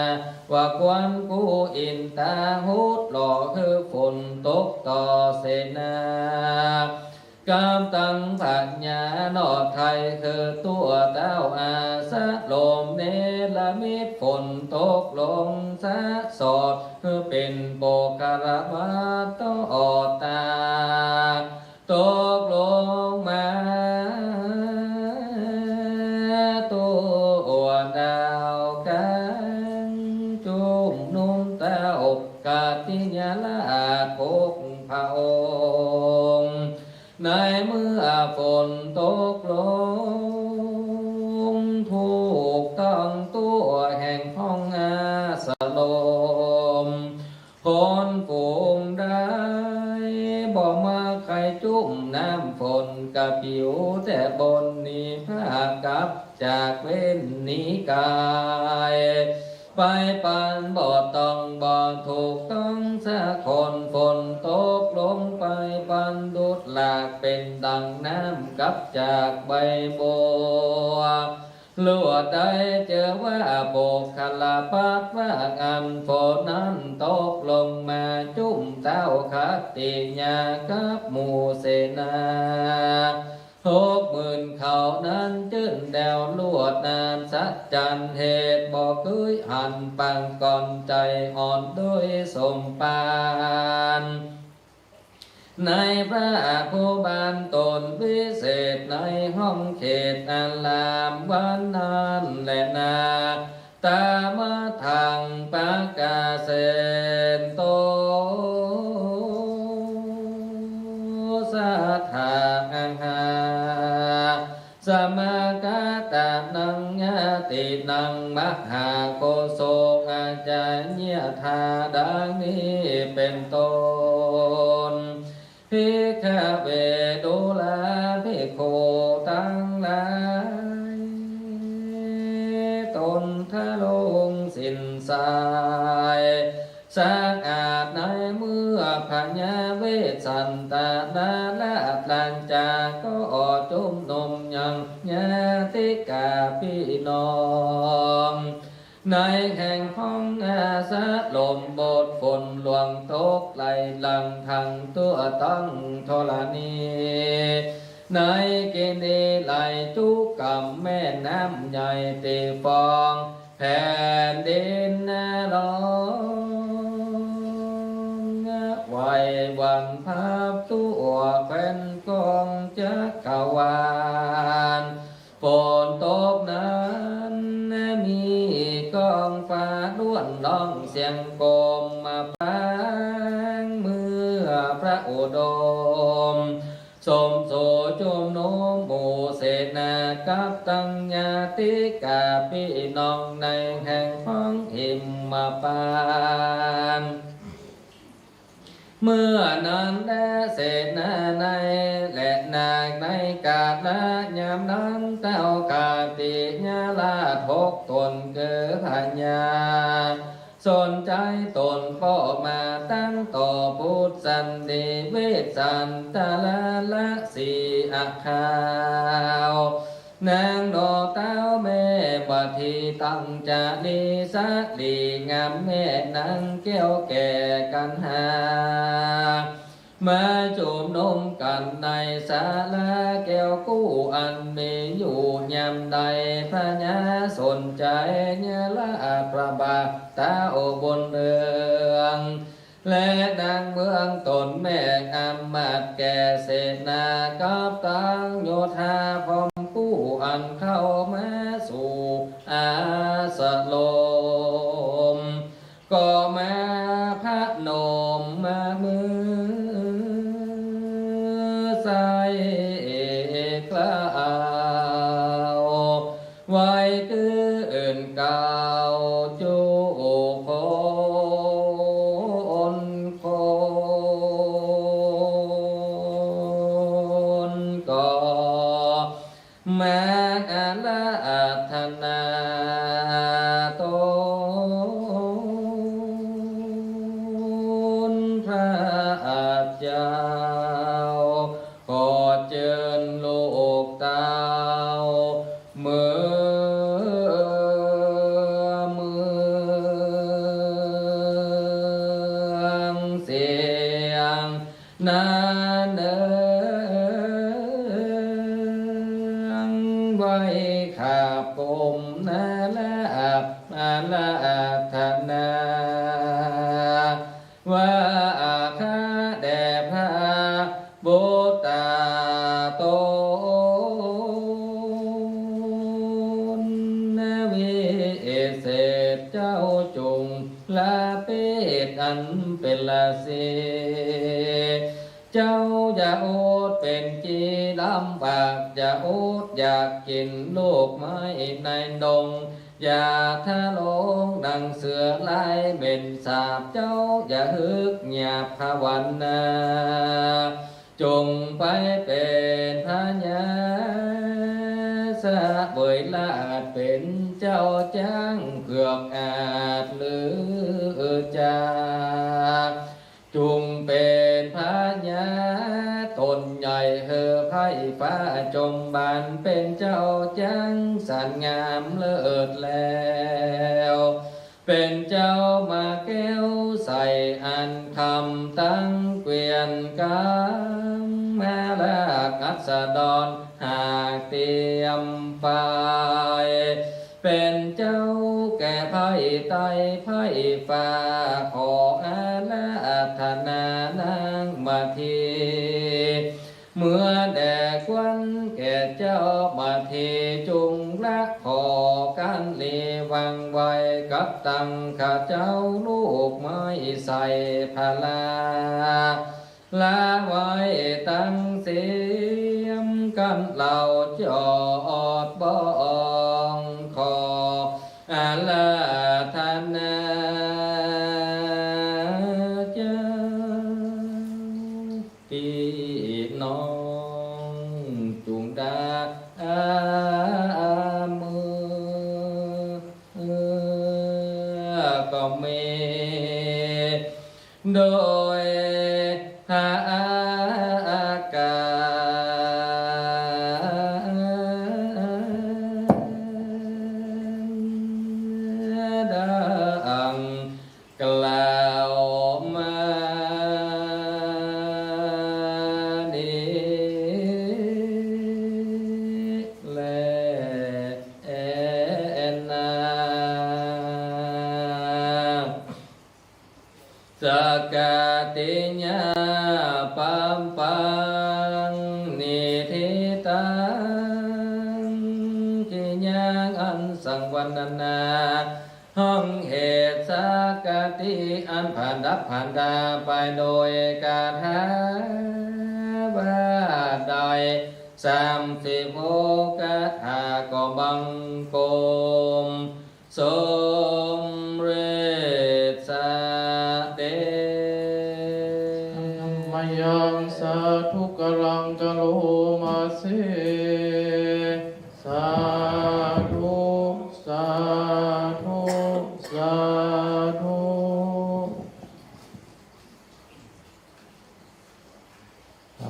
ว่าควรกู้อินทาหุต หล่อหื้อฝนตกต่อเสนา กับตังพญาเนาะ ไถ่หื้อตั๋วเต้าอาสะโลม เนรมิตฝนตกลงสะสอด หื้อเป๋นโปกคารวาสต่อตา ตกลงมาตั๋วดาวก๋าง จุมนุมเต้ากัตติยราชหกพระองค์ ในเมื่อฝนตกลง ถูกต้องตั๋วแห่งห้องอาสะโลม คนฝูงใดบ่มาใค่จุมน้ำฝน กะปิวแต่บนนี้ พากับจากเว้นหนีก๋าย ไปปันบ่ต้องบ่ถูกต้องสักคน ฝนตกลงไปปันดุจหลาก เป๋นดั่งน้ำกับจากใบบัว ลวดใดเจื้อว่าโปกคารวาสว่าอั้น ฝนนั้นตกลงมาจุมเต้าขัตติยากับหมู่เสนาหกหมื่นเขานั้น จื้นแดวลวดอัศจรรย์ เหตุบ่เกยหันปางก่อน ใจ๋อ่อนโดยสมปาน ในพระผู้บานต๋นวิเศษ ในห้องเขตอารามวันนั้นแลนา ตามะทังปะกาเสนโต สัทธาอาหา สมาคาตานังญาตินัง มหาโคโสอาจาเยียะถา ดังนี้เป๋นต้น ภิกขเว ดูราภิกขุตังหลาย ตนทรงสิ้นสาย สะอาดในเมื่อพญาเวสสันตนาราชราชา ก็จุมนุมยังญาติกาปี้น้อง ในแห่งห้องอาสะโลม บทฝนหลวงตกไหลหลั่งทั้งตั๋วต้องธรณี ในกิริไหลจุกำแม่น้ำใหญ่ตี้ฟอง แผ่นดินนาร้องไหวหวั่นพับทั่วแคว้นกองจักรวาล ฝนตกนั้นมีก้องฟ้าล้วนร้องเสียงโกมมาปาง เมื่อพระโอดม สมสู่จุมนุมหมู่เสนากับตังญาติกาปี้น้องในแห่งห้องหิมพานต์ เมื่อนั้นแลเสนาในและนาคในกาละยามนั้น เต้าคติยราชหกต๋นคือพญาสนชัยต๋นป้อมาตั้งต่อปุชฌันติเวสสันตะละละสีอาคาว นางหน่อเต้าแม่มะทีตังจารีสะหลีงามแม่นางแก้วแก่กันหา มาจุมนุมกั๋นในศาลาแก้วกู้อันมีอยู่ยามใด พญาสนชัยเนรมิตพระบาทเต้าบุญเรือง และนางเมืองต๋นแม่อำมาตย์แก่เสนากับตังโยธาพร้อมกู้อันเข้ามาสู่อาสรม ก็มาพนมมือใส่กล่าว ไหว้เกื้ออื่นเก่าจุคนคน ก็มาอาราธนาต๋นพระเจ้า ขอเจิญลูกเต้า เมือเมืองเสียงนาเนิง ไหว้ขับกลมนาลาบอาราธนา ว่าข้าแด่พระบุตรต๋นวิเศษเจ้าจุ่งละเปตอันเป๋นราศี เจ้าอย่าอดเป๋นจี๋ลำบาก อย่าอดอยากกิ๋นลูกไม้ในดง อย่าทะลงดังเสือลายเหม็นสาบ เจ้าอย่าหึกหยาบภาวนา จงไปเป๋นพญาเสวยราชย์เป๋นเจ้าจ๊างเผือกอาจลือจา จุ่งเป๋นพญาต๋นใหญ่หื้อไพร่ฟ้าจมบานเป๋นเจ้าจ๊างสันงามเลิศแล้ว เป๋นเจ้ามาแก้วใสอันคำตังเกวียนกำมาลากอัสดรหากเตรียมไป เป๋นเจ้าแก่ไพร่ไต้ไพร่ฟ้า ขออาราธนานางมาที เมื่อแด่ควันแก่เจ้ามาที จุ่งละขอกันหลีหวั่นไหวกับตังข้าเจ้าลูกไม้ใส่พลา ละไว้ตังเสียมกันเหล่าจอดบ้อง ขออาราธนาเจ้า ปี้น้องจุ่งดาเมือก็มี โดยพระอาการดังกล่าวมานี้แลนา สกติญาปัปปัง นิฏฐิตัง กิริยาอันสังวรรณนา ห้องเหตุสกติอันผดับผดาไปโดยคาถาว่าได้สามสิบหกคาถาก็บังคม สมเร็จเสด็จ โลมาเส สาธุ สาธุ สาธุ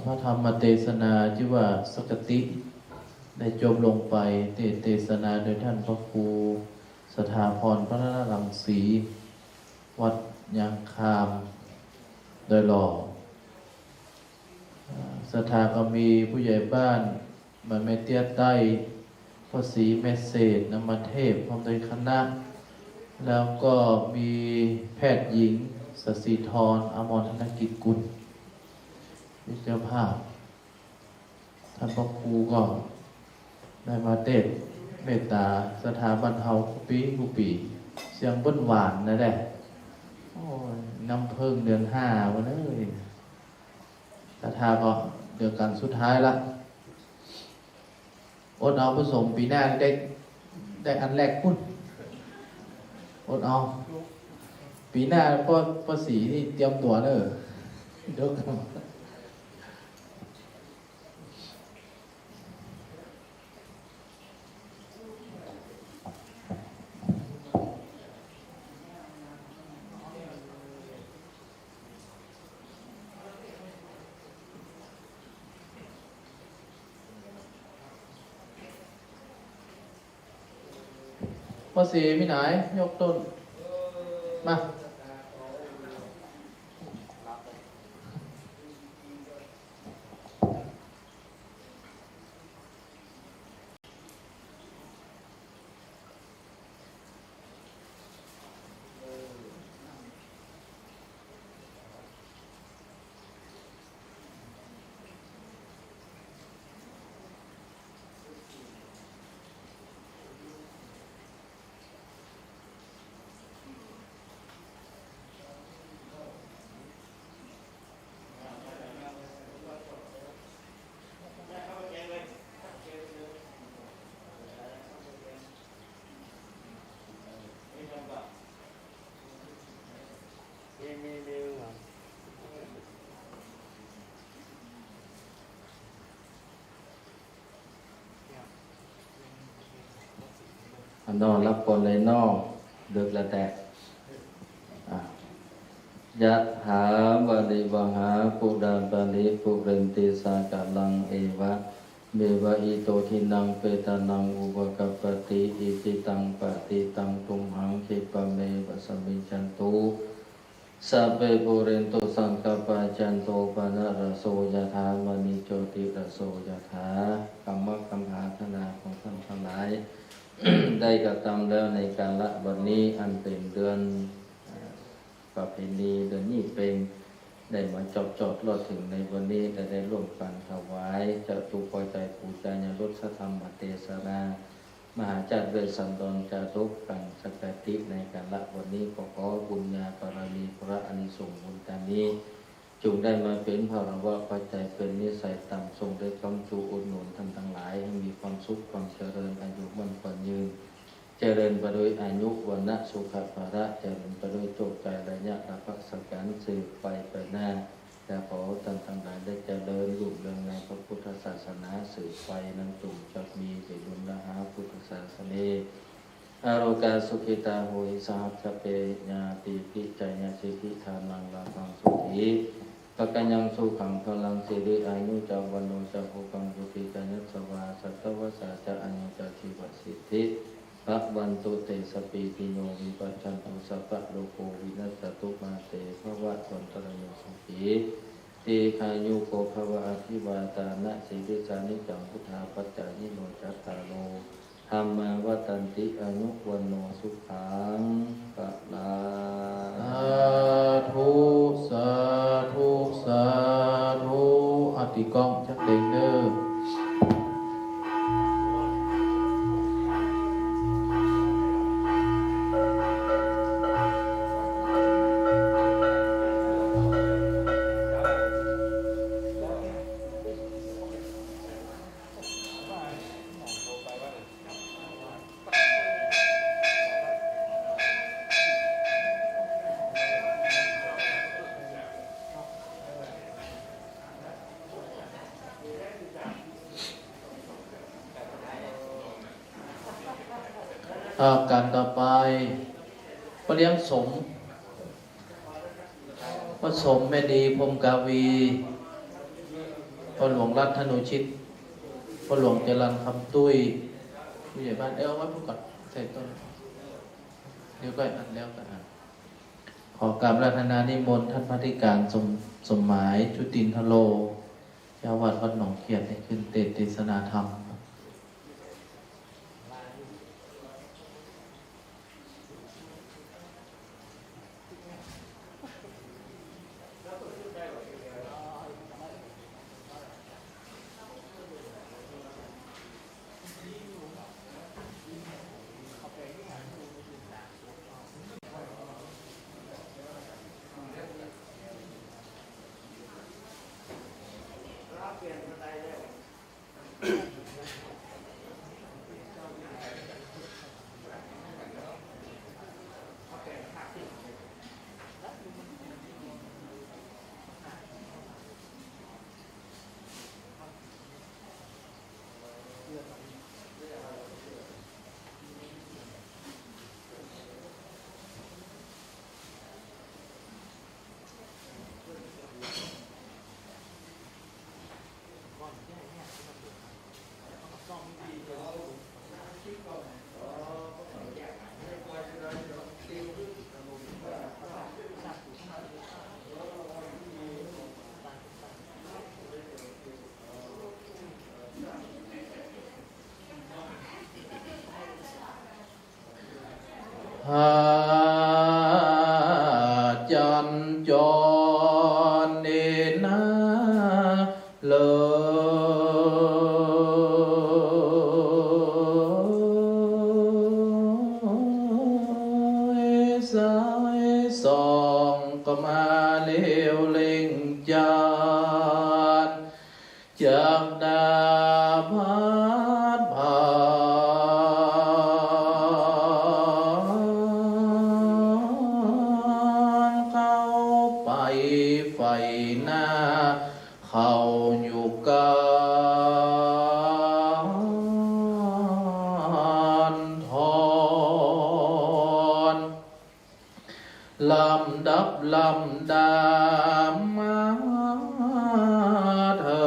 พระธรรมเตสนาจื้อว่าสังฆาทิ ได้จบลงไป เตสนาโดยต้านพระครูสถาพร พรรณรังสี วัดยางคาม ดอยหล่อ อ่า ศรัทธาก็มีผู้ใหญ่บ้านบ้านแม่เตี้ยใต้ ป้อศรี แม่เศรษฐ นามเทพ พร้อมด้วยคณะ แล้วก็มีแพทย์หญิง สศิธร อมรธนกิจกุล เป็นเจ้าภาพ ท่านพระครูก็ได้มาเตสน์เมตตาศรัทธาบ้านเฮากู้ปี๋กู้ปี๋ เสียงเปิ้นหวานนะแด่ โอ้ย น้ำเพิ่งเดือนห้าวันเอ้ย ศรัทธาก็เดือนกันสุดท้ายละ อดเอา ผสมปี๋หน้าได้ ได้อันแรกปุ้น อดเอา ปี๋หน้าป้อ ป้อศรีนี่เตรียมตั๋วเน่อ เดี๋ยวก่อน ป้อศรีมีไหน ยกต้น มา อันนอนรับก่อนเลยเนาะ ดึกแล้วแต๊ อ่ะ ยะถา วาริวะหา ปูรา ปะริปูเรนติ สาคะลัง เอวะ เมวะ อิโต ทินนัง เปตานัง อุปะกัปปะติ อิจิตัง ปะติตัง ตุมหัง คิปะเมวะ สมมิชฌันตุ สัพเพ ปูเรนตุ สังกัปปา จันโท ปะนะระโส ยะถา มะณิ โชติระโส ยะถา กรรมะ กรรมหาธนาของท่านทั้งหลาย ได้กระทำแล้วในกาละวันนี้ อันเป็นเดือน เอ่อ ประเพณีเดือนยี่เป็ง ได้มาจอบจอดรอดเถิงในวันนี้ และได้ร่วมกันถวายจตุปัจจัยปู๋จาญาณรสธรรมเตสนา มหาจาติเวสสันดรจาดกกังสังฆาทิในกาละวันนี้ ก็ขอบุญญาบารมีพระอานิสงส์บุญตานี้ จงได้มาเป๋นภะระวะปัจจัย เป๋นนิสัยต๋ำ ทรงได้ค้ำชูอุดหนุนท่านทั้งหลาย ให้มีความสุขความเจริญ อายุมั่นขวัญยืน เจริญไปด้วยอายุ วรรณะ สุขะ พละ เจริญไปด้วยโชคชัย ระยะราคะสังขาร สืบไปไปหน้า และขอท่านทั้งหลายได้เจริญรุ่งเรืองในพระพุทธศาสนาสืบไปนั้น จงจักมีเป๋นบุญหนาหา พุทธสาสะเน อาโรกาสุขิตา โหติ สหัสสะเป ญาติปิ จายาสิทธิ ทานัง ลาภัง โสติ ภักขยัง สุขัง พลัง สิริ อายุ จะ วัณโณ จะ โภคัง ปุตติ จะ ยะสะวา สัตตะวัสสา จะ อายุ จะ จีวะสิทธิ ภะวันตุ เต สัพพีติโย วิวัชชันตุ สัพพะโรโค วินัสสะตุ มาเต ภะวัตวันตะราโย สุขี ทีฆายุโก ภะวะ อะภิวาทานะสีลิสสา นิจจัง วุฑฒาปะจายิโน จัตตาโร ธัมมา วัฑฒันติ อายุ วัณโณ สุขัง พะลัง สาธุ สาธุ สาธุ อา ตี๋ก้องจักเต็งเน่อ อ่า ก๋านต่อไป ป้อเลี้ยงสม ป้อสม แม่ดี พรหมกาวี ป้อหลวง รัตน์ ธนูชิต ป้อหลวง จรัญ คำตุ้ย ผู้ใหญ่บ้าน เอ้ย เอาไว้พูดก่อน ใส่ต้น เดี๋ยวก่อน อันแล้วกัน ขอกราบอาราธนานิมนต์ท่านพระอธิการสม สมหมาย ชุตินทโล เจ้าวัดวัดหนองเขียด ให้ขึ้นเตสน์เตสนาธรรม พระจันทร์จรเนนาเลิย สายส่องก็มาเร็วเร่งจันทร์ จักดาพัดผ่านเข้าไป ไฟหน้าเข้าอยู่ก๋านทอน ลำดับลำดามาเถิ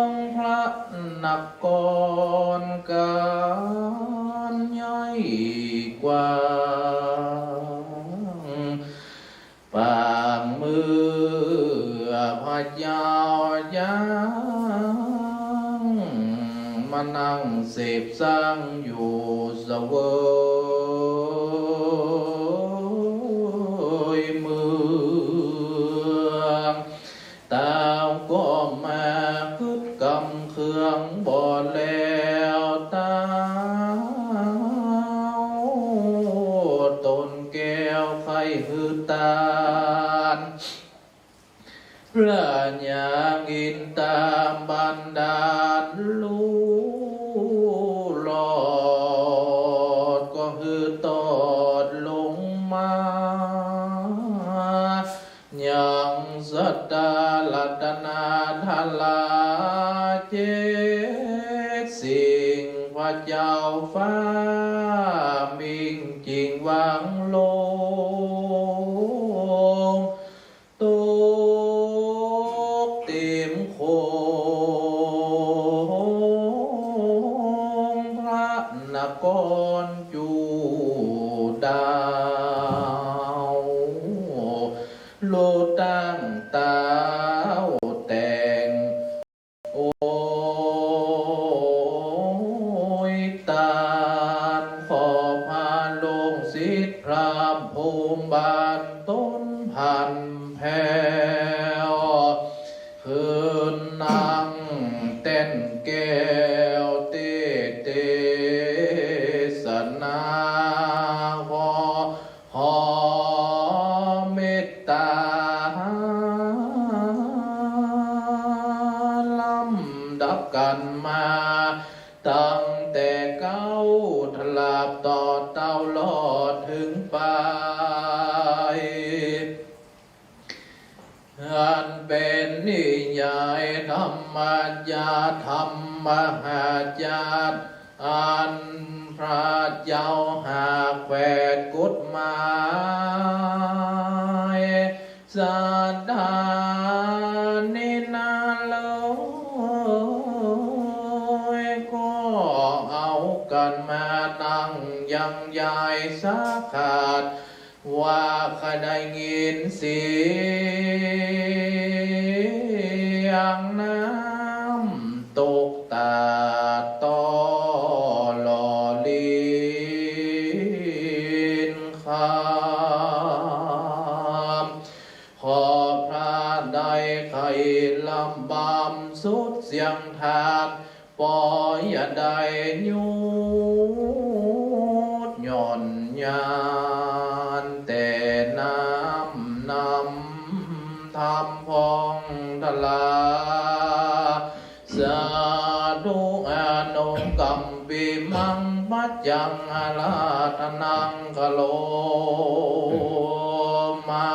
ง พระนครก๋านใหญ่กว้าง ปางเมื่อพระเจ้ายังมานั่งเสพสังอยู่เสวยเมือง เต้าก็มาคึกกำเคืองบ่แล้ว เต้าตนแก้วใค่หื้อตาน พระนางอินตาบันดาลลูกหลอด ก็หื้อตอดลงมา ยังสัตตารัตนาธาราเจ็ดสิ่ง พระเจ้าฟ้ามิ่งจิ่งวางลง ตกเต็มโขง พระนครจุฑา โลดตั้งเต้าแต่ง โอยตาน ขอพระโลงสิทธิ์พระภูมิบานต้นพันแผ้ว คืนนั่งแต้นแก้วเตสน์เตสนา ขอ ขอเมตตา ลำดับกั๋นมา ตั้งแต่เก๊าตลับต่อเต้า ลอดเถิงปาย อันเป๋นนิยายธรรมจาร์ ธรรมหจาร์ อันพระเจ้าหากแขวนกฎหมาย สัตดานี้นาโลย ก็เอากั๋นมาตั้งยังยายสาขาด ว่าใค่ได้ยินเสียงน้ำตกตาดต่อหล่อลินคำ ขอพระได้ใค่ลำบำสุดเสียงทาน ปออย่าได้หยุดหย่อนยาน แต่น้ำนำธรรมพ่องทะลา สาธุ อนุกัมปิมัง ปัจจัง อาราธนัง คโรมะ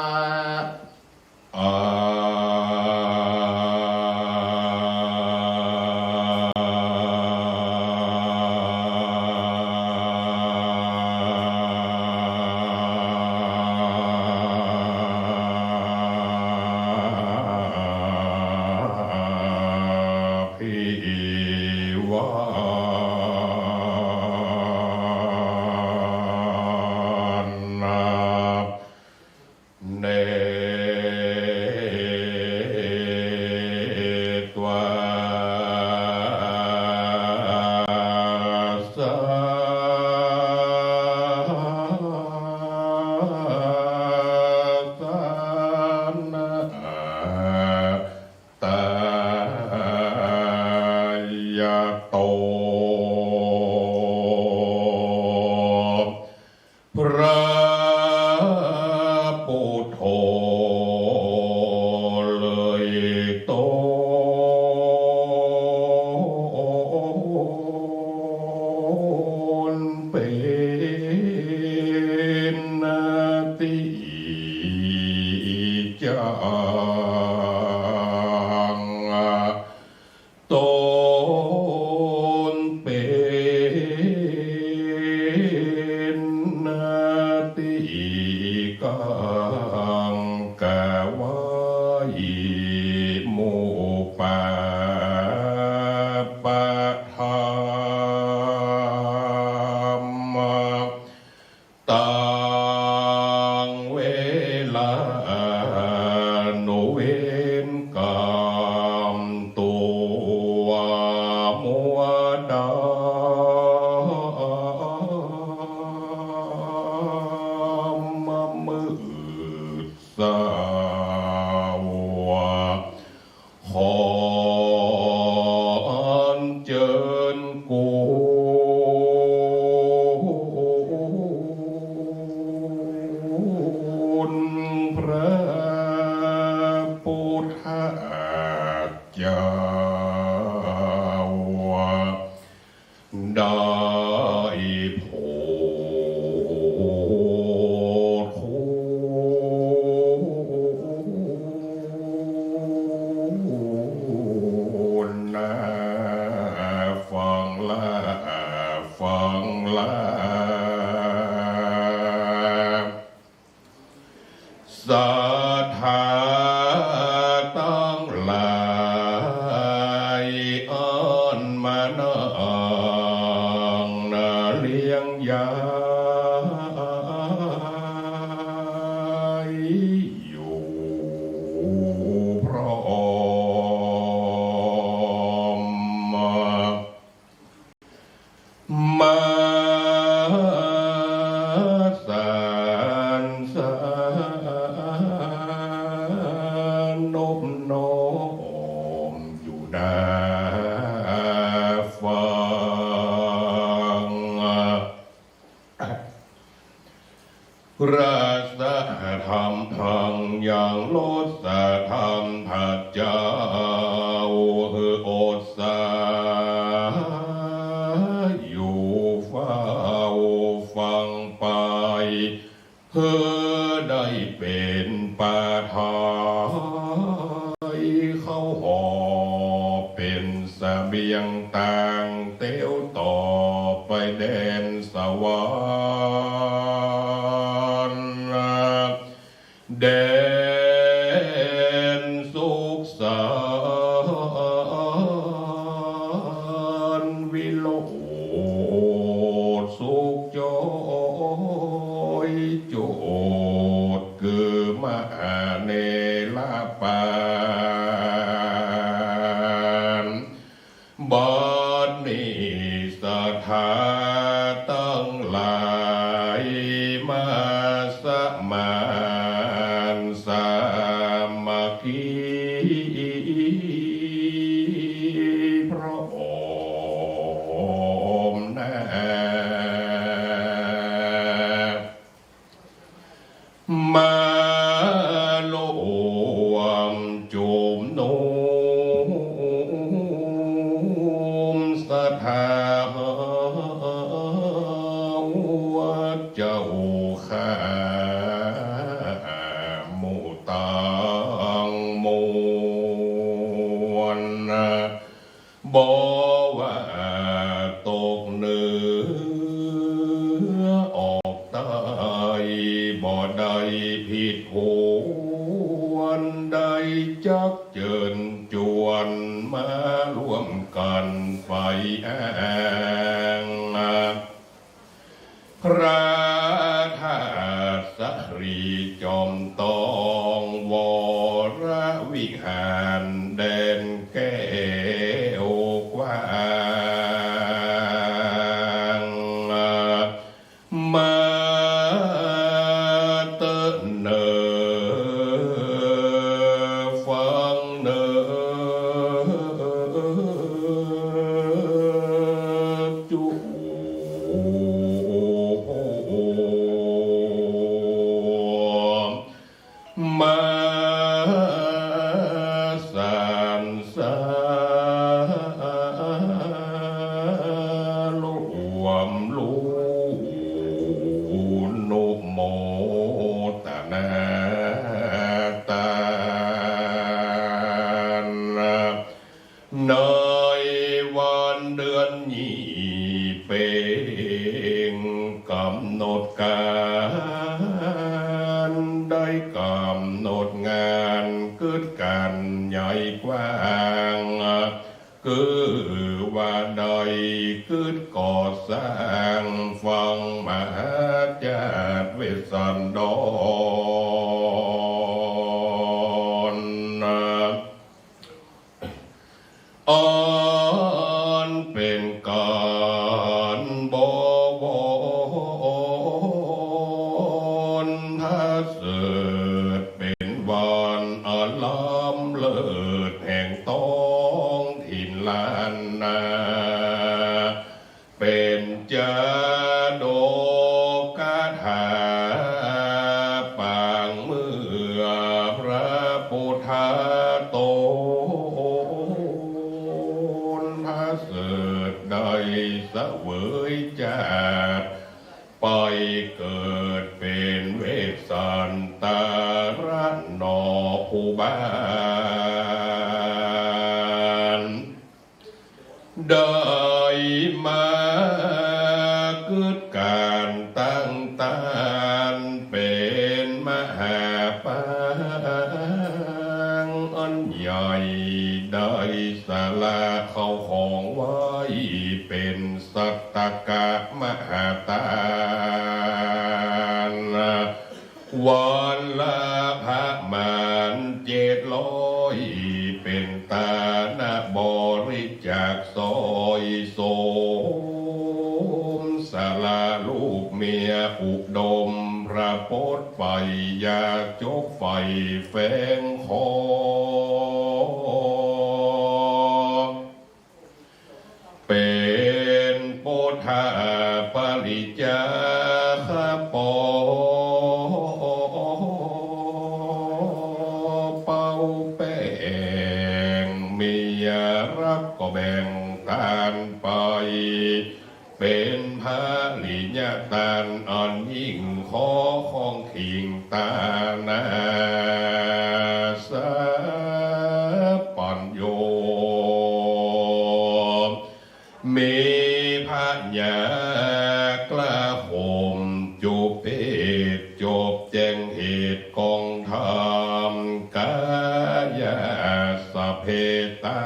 อาภิวา เน ตวา สา สานะ ตายะโต พระปุทโธเลยตนเป๋นนาติจัง ตนเป๋นนาติกัง กาไว้มุปปะปะธรรมะ ตังเวลานุเวนกัม ตัวมัวดา มะมืดสาวะ ขออัญเจิญคุณพระพุทธเจ้า ได้โผดคุณนา ฟังลา ฟังลา ศรัทธาตังหลาย อันมานั่งนาเลี้ยงยายอยู่พร้อม มาสรรเสริญนบน้อมอยู่นาฟัง รสธรรมพังยังรสธรรมพระเจ้า หื้ออดสาอยู่เฝ้าฟังไป หื้อได้เป๋นประธา เวียงต่างเตียวต่อไปแดนสวรรค์ แดนสุขสันต์วิโรจน์สุขจ้อยโจทย์ คือมหาเนรปาน บัดนี้ศรัทธาตังหลายมาสมานสามัคคีพร้อมหน้า มารวมจุมนุมศรัทธาเจ้าข้าหมู่ตังมวล บ่ว่าตกเหนือออกใต้ บ่ได้ผิดหวน ได้จักเจิญจวนมาร่วมกั๋นไปอ้าง พระธาตุสะหลีจอมตอง วรวิหารแดนแก้วกว้าง มาเต๊อะเน่อฟังเน่อจุ มาสรรเสริญรวมลูนุโมตนาตาน ในวันเดือนยี่เป็งกำหนดก๋าน ได้กำหนดงานกึ๊ดก๋านใหญ่กว้าง คือว่าได้กึ๊ดก่อสร้างฝั่งมหาจ้าดเวสสันดร อันเป๋นก๋านบวรพระเสริฐ เป๋นวันอันล้ำเลิศแห่งต๊องถิ่นล้านนา เป๋นจาดกคาถาปางเมื่อพระพุทธต๋นพระเสริฐได้เสวยจาติ ไปเกิดเป๋นเวสสันตรหนอผู้บ้าน ได้มากึ๊ดก๋านตั้งตานเป๋นมหาปางอันใหญ่ ได้สละเข้าของไว้เป๋นสัตตกะมหาตาน วันละประมาณเจ็ดร้อย เป๋นตานบริจาคสอยสม สละลูกเมียอุดมพระพจน์ไป อยากจบไฟแฝงคอ เป๋นปุทธปริจาคปอ เป่าแป้งเมียรับก็แบ่งตานไป เป๋นปริญญาตานอันยิ่ง ขอของขิงตานาสัพพัญญู เทตา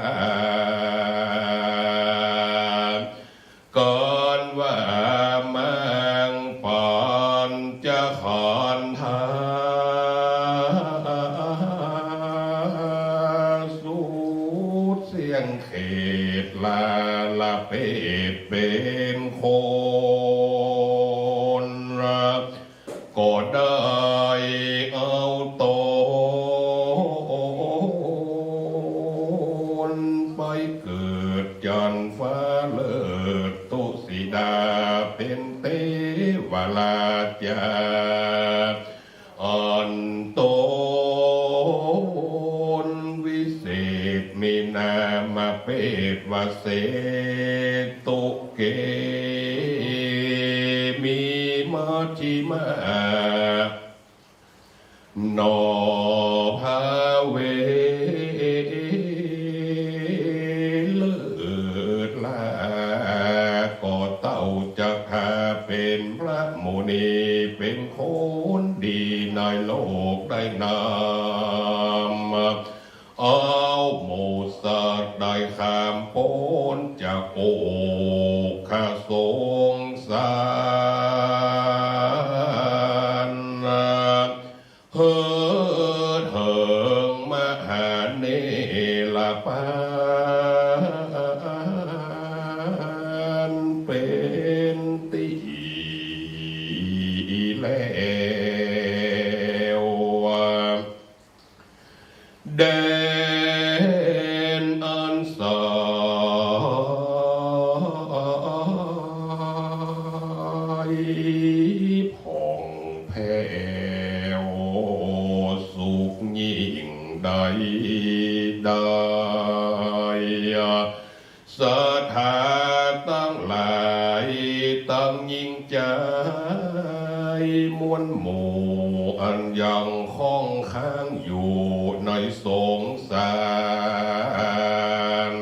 ก่อนว่ามังปอนจะขอนทา สูดเสี้ยงเขตลาละเพศเป๋นคน ก็ได้เอาตนไปเกิดจั้นฟ้าเลิศตุสิดา เป๋นเตวราชา อันต๋นวิเศษมีนามเปตว่าเสตุเกมีมัชฌิมา หนอพระเวเลิศลา ก็เต้าจักหาเป๋นพระมุนี เป๋นคนดีในโลกได้นำ เอาหมู่สัตว์ได้ข้ามป๊นจากโอคสงสาร เหิดเหิงมหาเนรปานเป๋นตี้แล้ว แดนอันใสผ่องแผ้ว สุขยิ่งใดได้ ศรัทธาตังหลาย ตังยิ่งใจ๋มวลหมู่ อันยังคงค้างอยู่ในสงสาร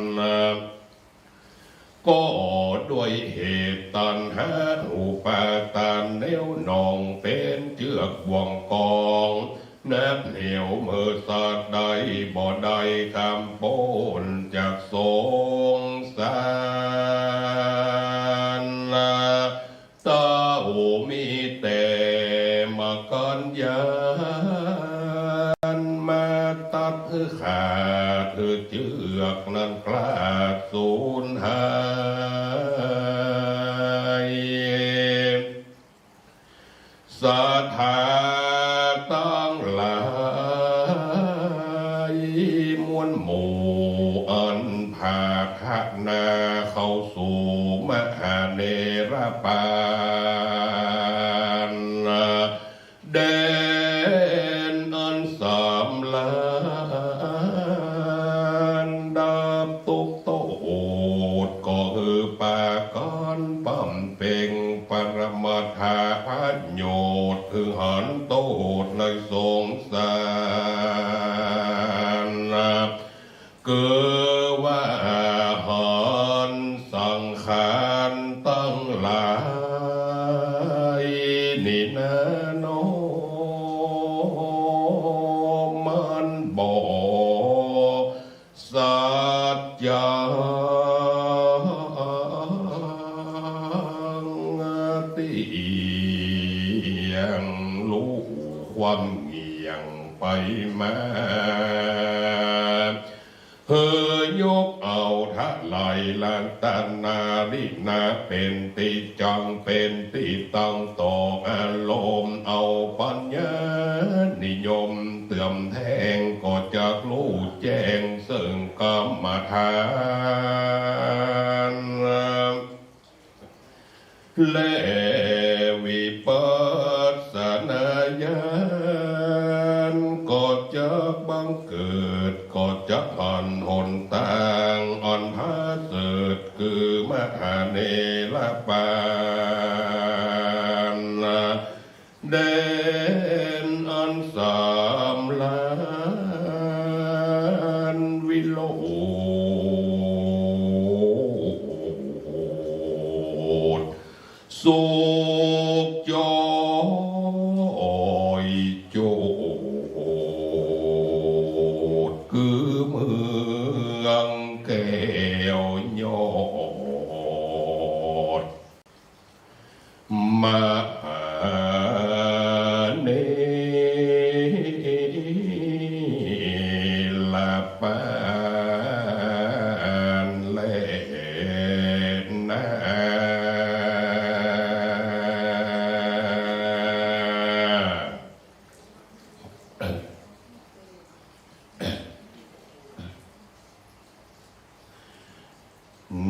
ก็ด้วยเหตุตัณหาอุปาทานเหนี่ยวนองเป๋นเจื้อกบ่วงก๋อง นักเหนี่ยวเมื่อสัตว์ใดบ่ได้ข้ามป๊นจากสงสาร เต้ามีแต่มกั๋นยานมาตัดหื้อขาด หื้อเจื้อกนั้นคลาดสูญหาย ศรัทธาตังหลาย มวลหมู่อันผาดหน้าเข้าสู่มหาเนรปาน แดนอันสำราญดับตุ๊กข์โต้ษ ก็หื้อปากั๋นบำเพ็งปรมัตถประโยชน์ คือหันโต้ษในสงสาร คือว่าหันสังขารตังหลายนี้นาหนอ มันบ่สัจจัง เตี้ยง ฮู้ความเงี่ยงไปมา หื้อยกเอาธาตุไลยรัตนานี้นา เป๋นตี้จั้ง เป๋นตี้ตั้งต่ออารมณ์ เอาปัญญานิยมเติมแทง ก็จักฮู้แจ้งซึ่งกรรมฐาน และวิปัสสนาญาณ ก็จักบังเกิด ก็จักหันหนตางอันผาเสริฐ คือมหาเนรปาน แดนอันสำราญวิโรจน์ สุขจ้อยโจทย์ คือเมื ปานแลนา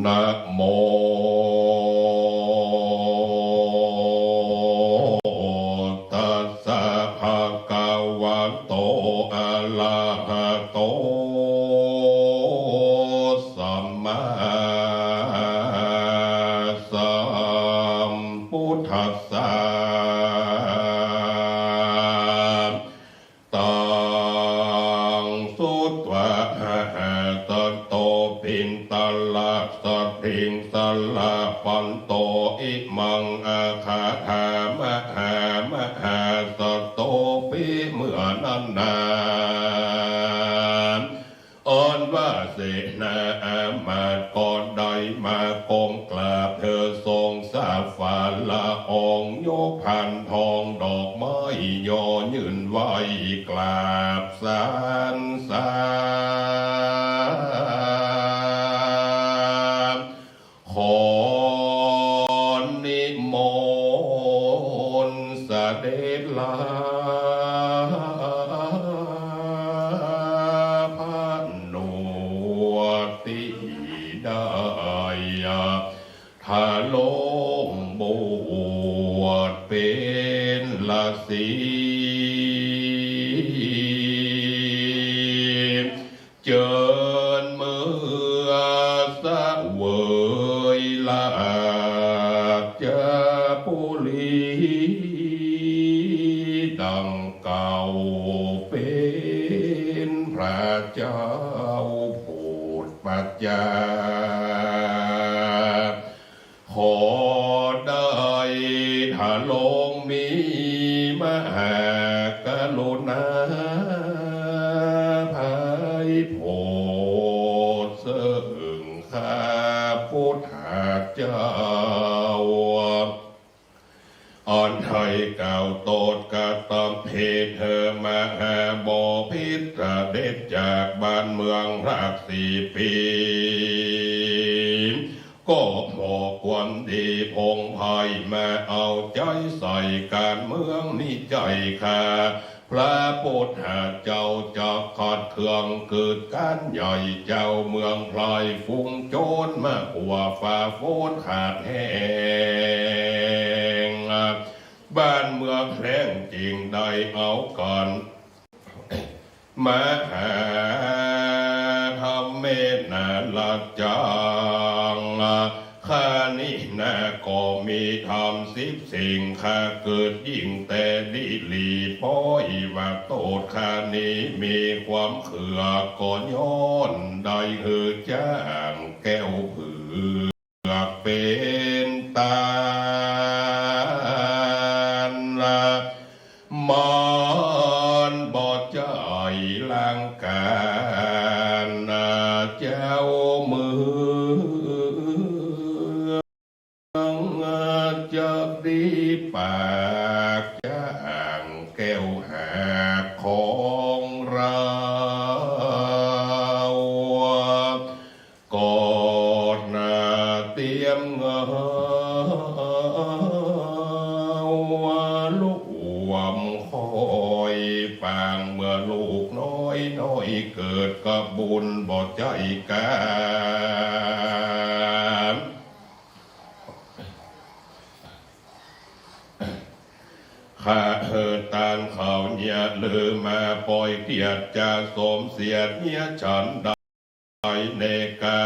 นะโม ตัสสะ ภะคะวะโต อะระหะโต สัมมาสัมพุทธัสสะ ตัง สุตวา หะหะสะโต ปิณฑะละสะถิงสะละปันโต อิมัง อาคาถา มหามหาสะโต ปิ เมื่อนั้นนา อันว่าเสนาอามาตย์ก็ได้มาก้มกราบเถิดทรงสาบฝ่าละออง ยกพานทองดอกไม้ ย่อยื่นไหว้กราบสรรเสริญ ขอนิมนต์เสด็จลาผนวดตี้ได้ ทรงบวชเป๋นฤๅษี เจิญเมือเสวยราชบุรี ดังเก่าเป๋นพระเจ้าโผดปัจจา ขอได้ทรงมีมหากรุณาอภัยโผดเซิ่งข้าพุทธเจ้า อันได้กล่าวโต้ษกระทำผิดหื้อมหาบพิตรเสด็จจากบ้านเมืองพรากสี่ปี๋ ก็เพราะความดีผงไพร่มาเอาใจ๋ใส่ก๋านเมืองนี้ใจ๋ค่ะ พระพุทธเจ้าจะขัดเคืองเกิดก๋านใหญ่ เจ้าเมืองพลายฝูงโจรมากั๋วฝ่าฝนขาดแห้ง บ้านเมืองแล้ง จึงได้เอาก๋าน มหาธรรมเมนารัจจัง ข้านี้นาก็มีธรรมสิบสิ่ง ข้าเกิดยิ่งแต่ดีหลี ป้อยว่าโต้ษข้านี้มีความเขือก ก็ย้อนได้หื้อจ๊างแก้วเผือก เกือกเป๋นต้าน มันบ่ใจ้ล้างก๋านเจ้าเมือง จักดีปากจ๊างแก้วหากของเฮา ก็นาเตรียมเงา ลูกหว่ำคอยปาง เมื่อลูกน้อยน้อยเกิด ก็บุญบ่ใจ้ก๋าน ข้าหื้อต้านเขาเยียะลือมา ป้อยเตียดจาสมเสียดเยียะฉันใด ในก๋า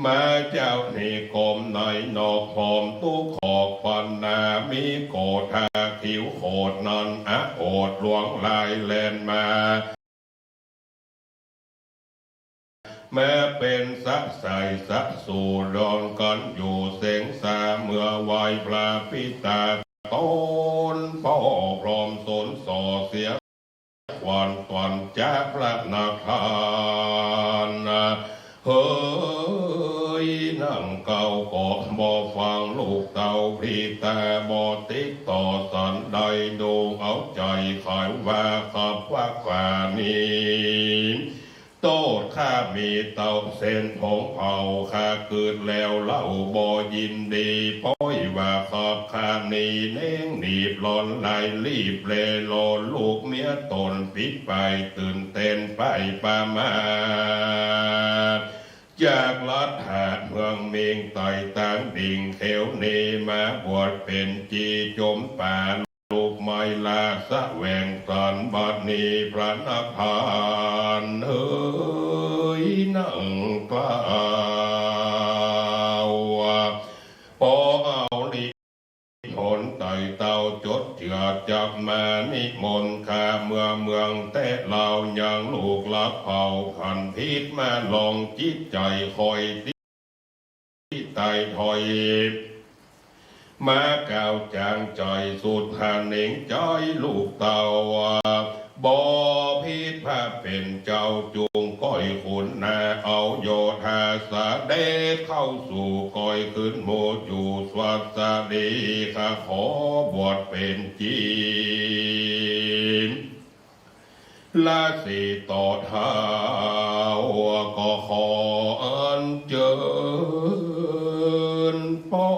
มาเจ้านิคมในนอก หอมตุ๊กขอกปันนา มีโกธาขิวโขดนั้น อโขดหลวงลายแล่นมา แม้เป๋นสะใสสะสู่ดอนกั๋นอยู่เสงสา เมื่อไหว้พระปิตาต๋นป้อพร้อมสนส่อเสีย ขวัญต๋อนจ๊ะพระนาคาน เฮย นั่งเก่าก็บ่ฟัง ลูกเต้าพี่ตาบ่ติดต่อสันใด ดูเอาใจ๋ไขว่าขับว่าก๋านี้ โต้ษข้ามีเต้าเส้นผงเผา ข้าเกิดแล้วเล่าบ่ยินดี ป้อยว่าขอบข้านี้เน่งหนีบหลอนไหลรีบแลหลอนลูกเมียต๋นปิ๊บไปตื่นเต้นไปประมาท จากรัฐหาดเมืองเมงไต่ตางดิ่งเขียวเนมาบวชเป๋นจี๋จมป่า ลูกไม้ลาแสวงสรรค์บัดนี้พระนภานเอยนั่งกล่าว ปอเอานิมนต์ไต่เต้าจดเจือจักมานิมนต์ข้าเมืองเมืองแต่ลาวยังลูกหลักเผ่าขันพิษมาลองจิตใจ๋คอย ตี้ไต่ถอย มากล่าวจางใจ๋สุดหาเหน่งใจ๋ลูกเต้า บ่ผิดพระเป๋นเจ้าจุ่งก้อยขุนนา เอาโยธาเสด็จเข้าสู่ก้อยขึ้นหมู่อยู่สวัสดี ข้าขอบวชเป๋นจี๋ ราศีต่อเท้าก็ขออัญเจิญป้อ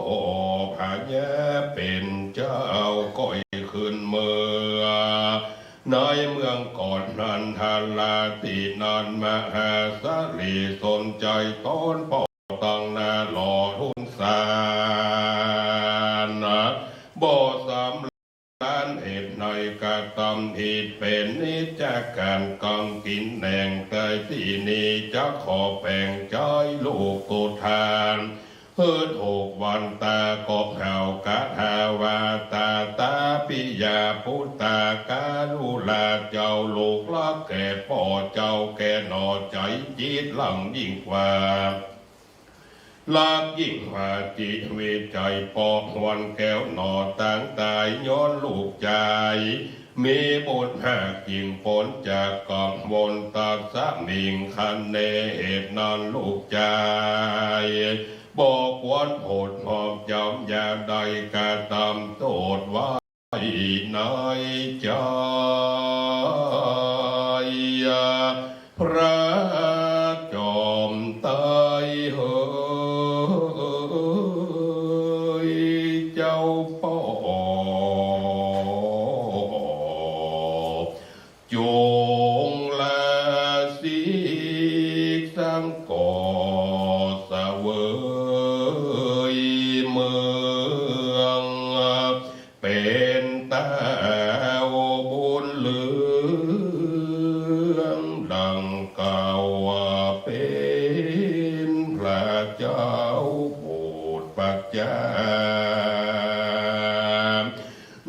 พญาเป๋นเจ้าก้อยขึ้นเมือง ในเมืองก่อนนันทาราตี้นั้นมหาเสรีสนใจ๋ต๋นป้อตั้งหน้าหล่อทูลสาร บ่สำ ลานเหตุในกระตำผิดเป๋นนิจการกำกิ๋นแหน่ง แต่ตี้นี้จะขอแป๋งใจ๋ลูกสุดทาน หื้อถูกวันตาก็เฮากาถาวาตาตาปิยาปุตตากาลุลาเจ้าลูกหลักแก่ป้อเจ้าแก่หน่อใจ๋จิตหลังยิ่งกว่า หลักยิ่งว่าจิตวิจัยปอกหวนแก้วหน่อตางต๋ายย้อนลูกจาย มีบุญหากยิ่งป๊นจากกังวลตัสมิงคันเน เหตุนั้นลูกจาย บ่ควรโผดหอมจำอย่าได้กระตำโต้ษไว้ ในใจ๋ พระจอมไตรเหยเจ้าป้อ จุ่งลาสิกสังก่อเสวยเมือง เป๋นเต้าบุญเหลืองดังเก่า เป๋นพระเจ้าโผดปัจจา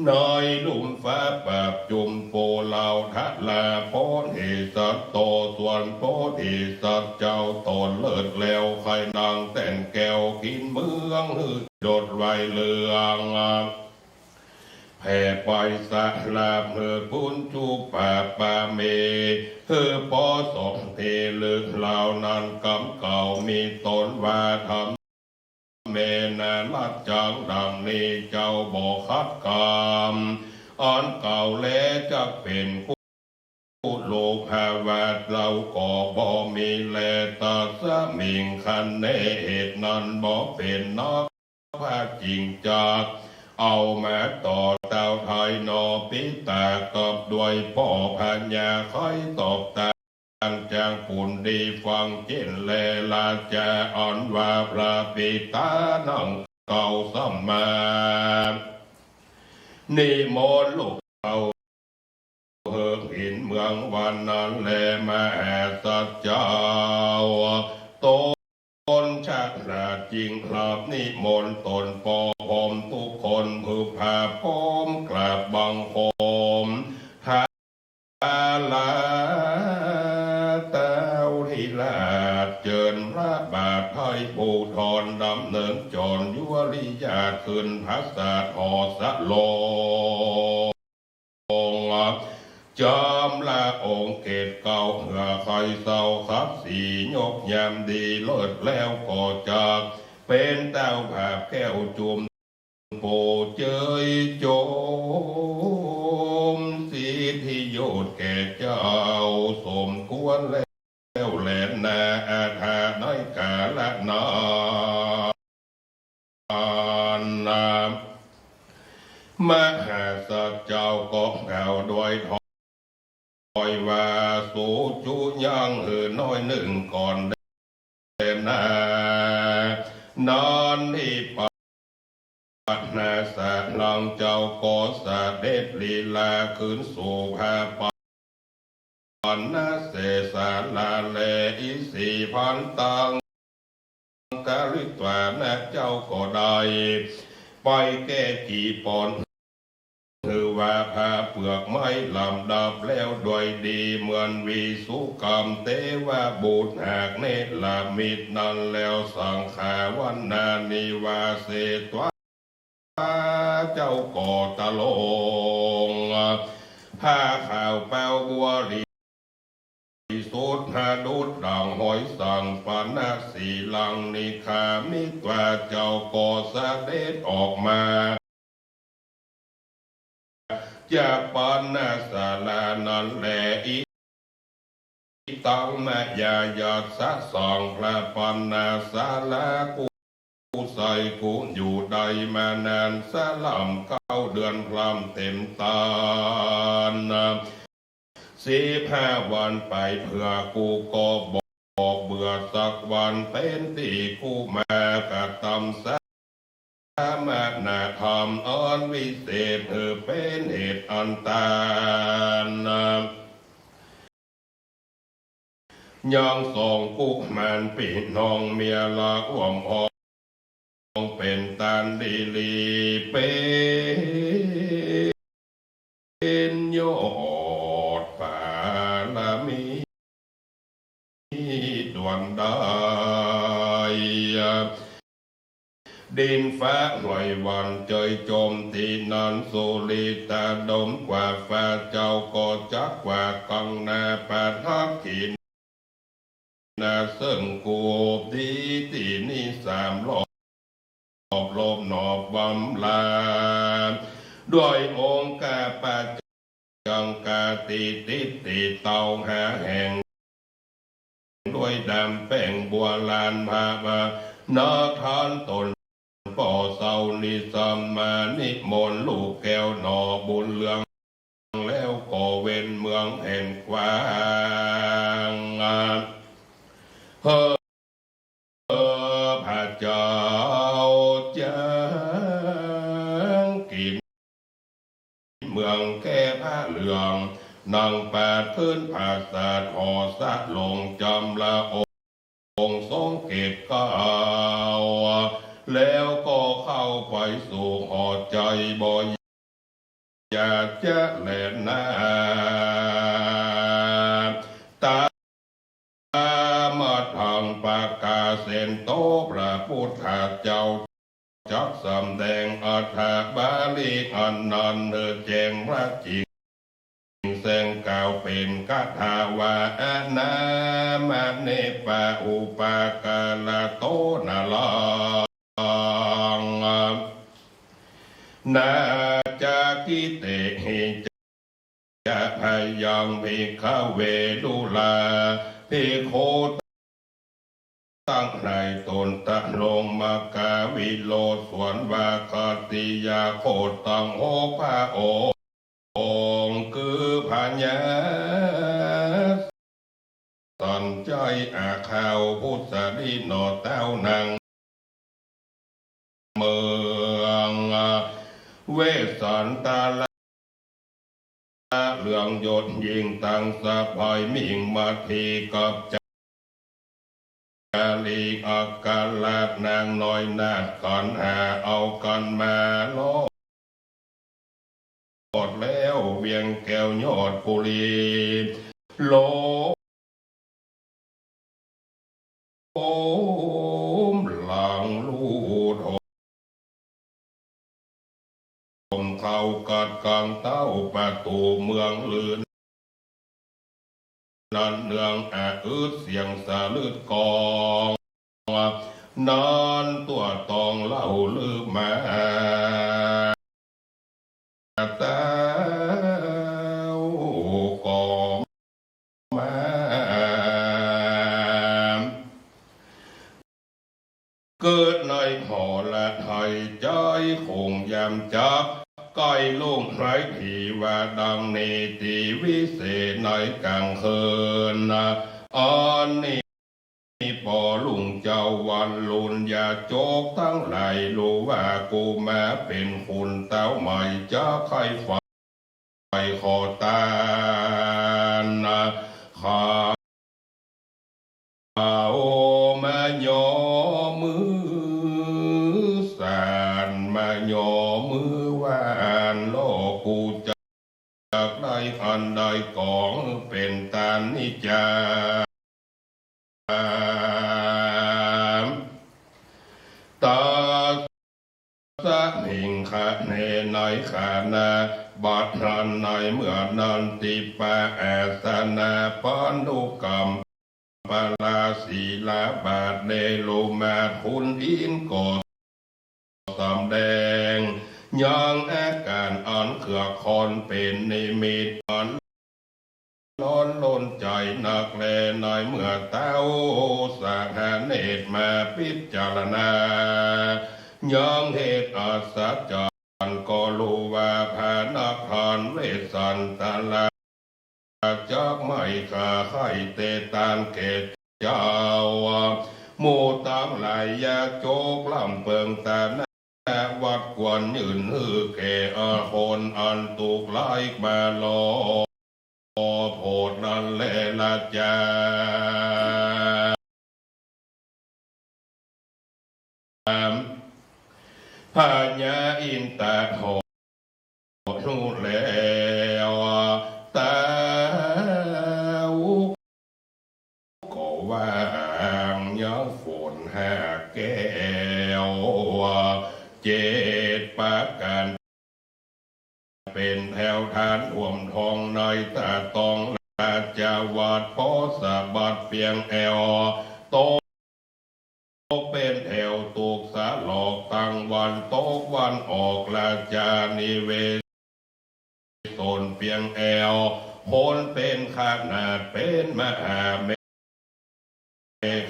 ในลุ่มฟ้าปราบจุ่มปูเหล่าทะลาโพธิสัตว์โต ส่วนโพธิสัตว์เจ้าต๋นเลิศแล้วใค่นั่งแต้นแก้วกิ๋นเมืองหื้อดดไวเหลือง แผ่ไปสละเมิดบุญจุปาปาเม หื้อปอสองเตลึกเหล่านั้นกำเก่ามีต๋นว่าธรรม แม่นารักจังดังนี้เจ้าบ่ขัดกรรม อันเก่าแลจักเป๋นกุโลภาวาทเราก็บ่มีแล ตัสมิงคันเน เหตุนั้นบ่เป๋นนักพระจิ่งจัก เอามาต่อเต้าไทยหนอปิตากับด้วยป้อพญาไขตอบตาง จางปุณดีฟังเจ้นแล ราชาอันว่าพระปิตานั่งเก่าสัมมา นิมนต์ลูกเต้าเฮิงหินเมืองวันนั้นแล มหาสัจจ์เจ้า ต๋นฉลาดจิ่งกราบนิมนต์ต๋นป้อพร้อมกู้คน พึบผ้าพร้อมกราบบังคม ทาราเต้าธิราช เจิญพระบาทไพร่ภูธร ดำเนินจรยวริยาชขึ้นผาสาทหอสะโลง จอมละองค์เกศเก้า เหื้อใค่เศร้าขับสี ยกยามดีเลิศแล้วก็จัก เป๋นเต้าผาบแก้วจุ่ม โปรดเจยจมสิทธิยศแก่เจ้า สมควรแล้ว นา อัฏฐะ ในก๋าละนั้น มหาสัตว์เจ้าก็กล่าวโดยถ้อยว่า สูจุยั้งหื้อหน้อยนึ่งก่อนแลนา นั้นนิพพานะสะหลังเจ้าก็เสด็จลีลาคืนสู่พระปา นเสสาลาแล อิสิพันตัง กริตวานะ เจ้าก็ได้ไปแก้จี่ปอน หื้อว่าผ้าเปื้อกไม้ลำดับแล้วโดยดี เหมือนวิสุกรรมเตวบุตรหากเนรมิตนั้นแล้ว สังฆาวันนานิวาเสตวา เจ้าก็ตรง ผ้าขาวเปล่าบริสุทธิ์ หดุจดั่งหอยสัง ปะนะสีลัง นิคามิตวา เจ้าก็เสด็จออกมาจากปานะสาลานั้นแล อิ ตังมะยายัสสะ สองพระปานะสาลากู้ใส่กู้อยู่ได้มานานสะล่ำเก้าเดือนพร่ำเต็มตาน สิบห้าวันไปเปื้อกู้ก็บ่เบื่อสักวัน เป๋นตี้กู้มากระตำสะ มณธรรมอันวิเศษ หื้อเป๋นเหตุอันตาน ยังสองกุมารปี้น้องเมียละอ่วมอ่อง เป๋นตานดีหลี เป๋นยอดบารมี ด่วนได้ ดินฟ้าห้วยวันเจยจมตี้นั้น สุริตาดมกว่าฟ้า เจ้าก็จักกว่ากังนา ประทับขีณาเซิ่งกูบดีตี้นี้สามรอบ รอบนอกบำลา ด้วยองค์กาปะจังกาติติติเตาหาแห่ง ด้วยดำแป้งบัวลานพระบาท นอกทานตนป่อเศร้านิสมานิมนต์ลูกแก้วหน่อบุญเรือง แล้วก็เว้นเมืองแห่งกว้าง เฮ้อ พระเจ้าจักกิ๋นเมืองแก้ผ้าเหลือง นั่งปาดพื้นผาสาดหอสะหลงจำละองค์ทรงเกตเกล้า แล้วก็เข้าไปสู่หอใจ๋บ่ อยากจะแลนา ตามาทังปากาเสนโต พระพุทธเจ้าจักสำแดงอัฏฐบาลีอันนั้นหื้อแจ้งพระจริง แสงกล่าวเป๋นคาถาว่า อะนามะเนปะอุปาการะโตนะรัง นาจะกิเตหิ จะพยังภิกขเว ดูราภิกขุตังหลายตนตะลงมกาวิโรธสวนวาคติยาโคตัง หกพระองค์คือพญาสัญชัย อาคาวพุทธลีหน่อเต้านาง เมืองเวสสันตะละ เหลืองยศยิ่งตังสะพายมิ่งมาทีกับจาลีอัครราชนางน้อยนาฏขันหาเอากันมาล้อม หมดแล้วเวียงแก้วยอดปุรี โลมหลังลู่ถมเข้ากัดกังเต้าประตู๋เมืองลือ นั้นเนืองอะอึดเสียงสะลึดกอง นั้นตั๋วตองเล่าลือมา เต้าก็มา หอละไทย ใจ๊คงยามจัก ใก้ลุ่งไพร ตี้ว่าดังนี้ ตี้วิเศษในก๋างคืนนะ อันนี้ ปอลุ่งเจ๊าวันลุน ญาติโยกตังหลาย ฮู้ว่ากูมาเป๋นขุนเต้าใหม่ จะใค่ใฝ่ขอตานนะ ข้า เอามายอมือสาน มายอมือหวาน ลอกูจักได้อันใด ก็หื้อเป๋นตานนี้จา ตัสสะ มิงคะเน ในขณะบัดนั้น ในเมื่อนั้น ติปะอาสนะ ปานุกรรมปราศีลาบาท เนรุมาตรขุนอินทร์ก็สำแดงยังอาก๋านอันเกื้อคอน เป๋นนิมิตอัน ร้อนรนใจ๋นักแล ในเมื่อเต๊าสหเนตรมาพิจารณา ยังเหตุอัศจรรย์ ก็ฮู้ว่าพระนครเวสสันตรา จักไม่คาใค่เตตานแก่เจ้า หมู่ตังหลาย ญาติโยกล้ำเปิงตานะ วัดควรยื่นหื้อแก่อาคนอันตุ๊กข์ไร้มาลอโผดนั้นแลราชา พญาอินทร์ตะโห ฮู้แล้ว เต๊าก็ว่ายังฝนห้าแก้ว เจ็ดประก๋าน เป๋นแถวฐานฮ่วมทองในตาตองราชวัตร ปอสะบัดเปียงแอว ตกเป๋นแถวตุ๊กสะหลอก ตังวันตกวันออก ราชานิเวศนเปียงแอว โหนเป๋นขนาด เป๋นมหาเม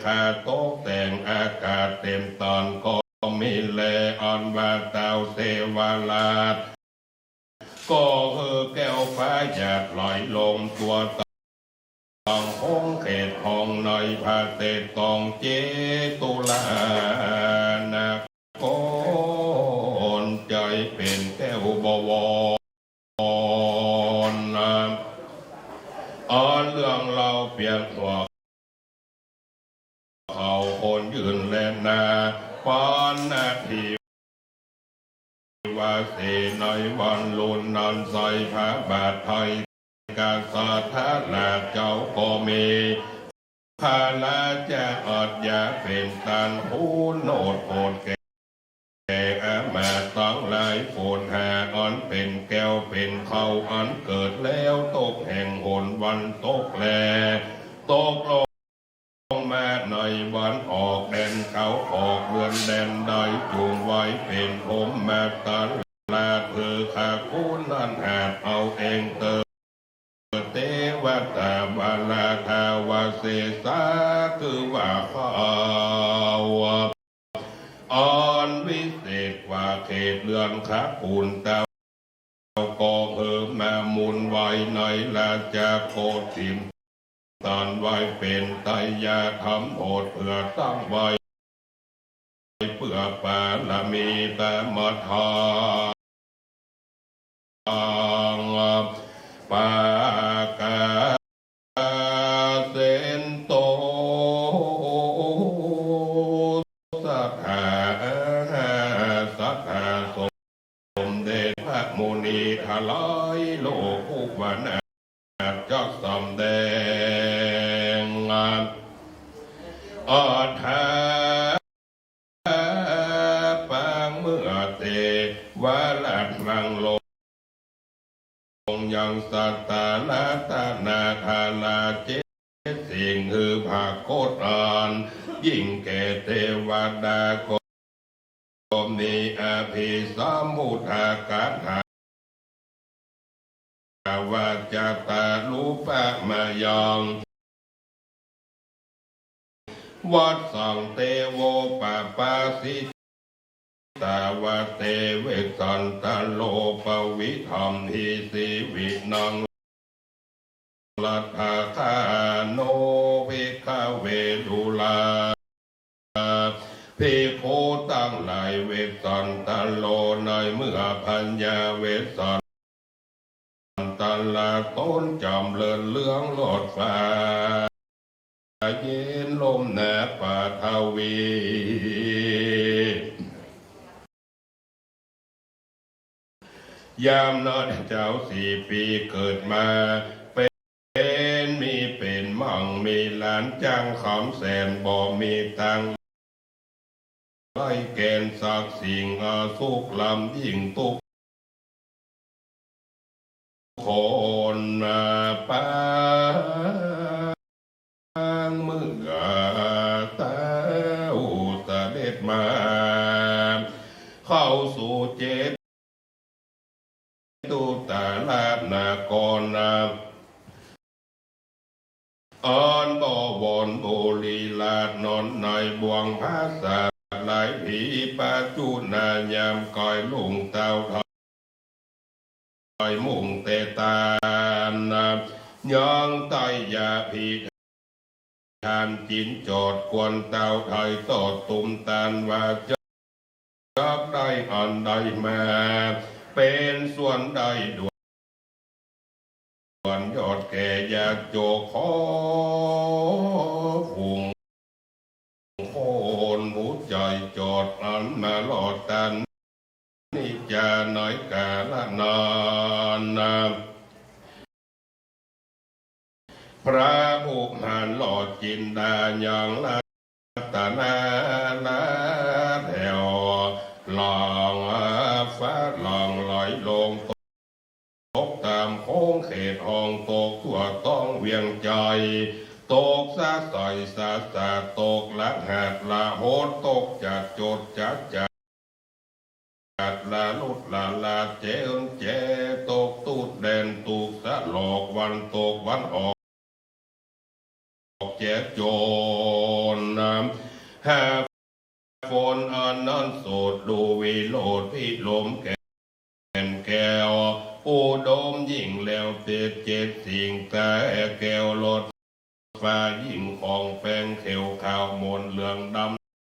ฆาตกแต่งอากาศเตรียมต้อน ก็มีแล อันว่าเต๊าเสวราช ก็หื้อแก้วฟ้าหยาดไหลลง ตั๋วตังคงเขตห้องใน พระเตตองเจตุรานะ คนใจ๋เป๋นแก้วบวรนะ อันเรื่องเล่าเปียงหัว เขาคนยื่นแลนา ปานนาที ว่าเสในวันลุนนั้น ใส่พระบาทไทย กษัตริย์ราชเจ้าก็มี พระราชาอัจฉริยะเป๋นต้าน คูโนชโผดแก่ แก่อำมาตย์ตังหลาย ฝนหาอันเป๋นแก้วเป๋นเขา อันเกิดแล้วตกแห่งหนวันตกแล ตกลงมาในวันออก แดนเขาออกเรือนแดนใด จุ่งไว้เป๋นพรหมมาตรา เปื้อข้าคุณนั้นหาบเอาเองเตอ เตวตาบาลาทาวเสสา คือว่าเขา อันวิเศษกว่าเขตเรือนข้าคุณเต้า ก็หื้อมามูลไว้ในราชโกฏฐิม ตันไว้เป๋นไตรยธรรมโอษฐ์ เปื้อตั้งไว้ เปื้อปารมีตามะทาง ปากาเสนโต สัตถา สัตถาสมเด็จพระมุนีทลายโลกุปนาถจักสำแดง อัฏฐา ปางเมื่อเตวราชมังลง ยังสัตตารัตนาธาราเจ็ดสิ่ง หื้อผากฏอันยิ่งแก่เตวดา ก็มีอภิสมพุทธคาถา ว่าจัตตารูปะมะยัง วัสสังเตโวปะปาสิ ตาวะ เต เวสสันตะโล ปวิธัมหิ สีวินัง รัตถะคาโน ภิกขะเว ดูรา ภิกขุตังหลาย เวสสันตะโล ในเมื่อพญาเวสสัน ตะโล ต๋นจ๋ำเริญเรืองโลดฟ้า เย็นลมหนาวปฐวี ยามนั้นเจ้าสี่ปี๋เกิดมา เป๋น มีเป๋นมั่ง มีหลานจ้างคำแสน บ่มีตัง ไร้แก่นสักสิ่ง อาสุขลำยิ่งตุ๊กข์คนนาปาง เมื่อเต้าเสด็จมา เข้าสู่เจ ตุตะราชนครนา อันบวรบุรีราชนอนในบ่วงผาสาทหลายผี ปัจจุนายามก้อยลุ่งเต้าถอยมุ่งแต่ตานนา ยังใต้ยาพิ ทานจิ๋นจอดกวนเต้าไทยตอดตุมตานว่า จักได้อันใดมา เป๋นส่วนได้ด่วน ยอดแก่ยากจก ขอฝูงคนหัวใจ๋จอดอันมารอดตาน นิจจาในกาละนั้นนา พระผู้หาหลอดจินดายังรัตนาลาแถว หลั่งฟ้าหลั่งไหลลงตกต๋ามโค้งเขตห้อง ตกทั่วท้องเวียงใจ๋ ตกสะใสสะสาด ตกละหัดละหด ตกจัดจดจัดจัด ละลุดละลาดเจนเจ ตกตุ๊ดแดนตุกสะหลอก วันตกวันออก แจกโจรนา หาฝนอันนั้นโสดดูวิโรจน์พิรมแก่นแก้ว อุดมยิ่งแล้วเจ็ดเจ็ดสิ่ง แต่แก้วรถ ฟ้ายิ่งของแปงเขียวขาวมนเหลืองด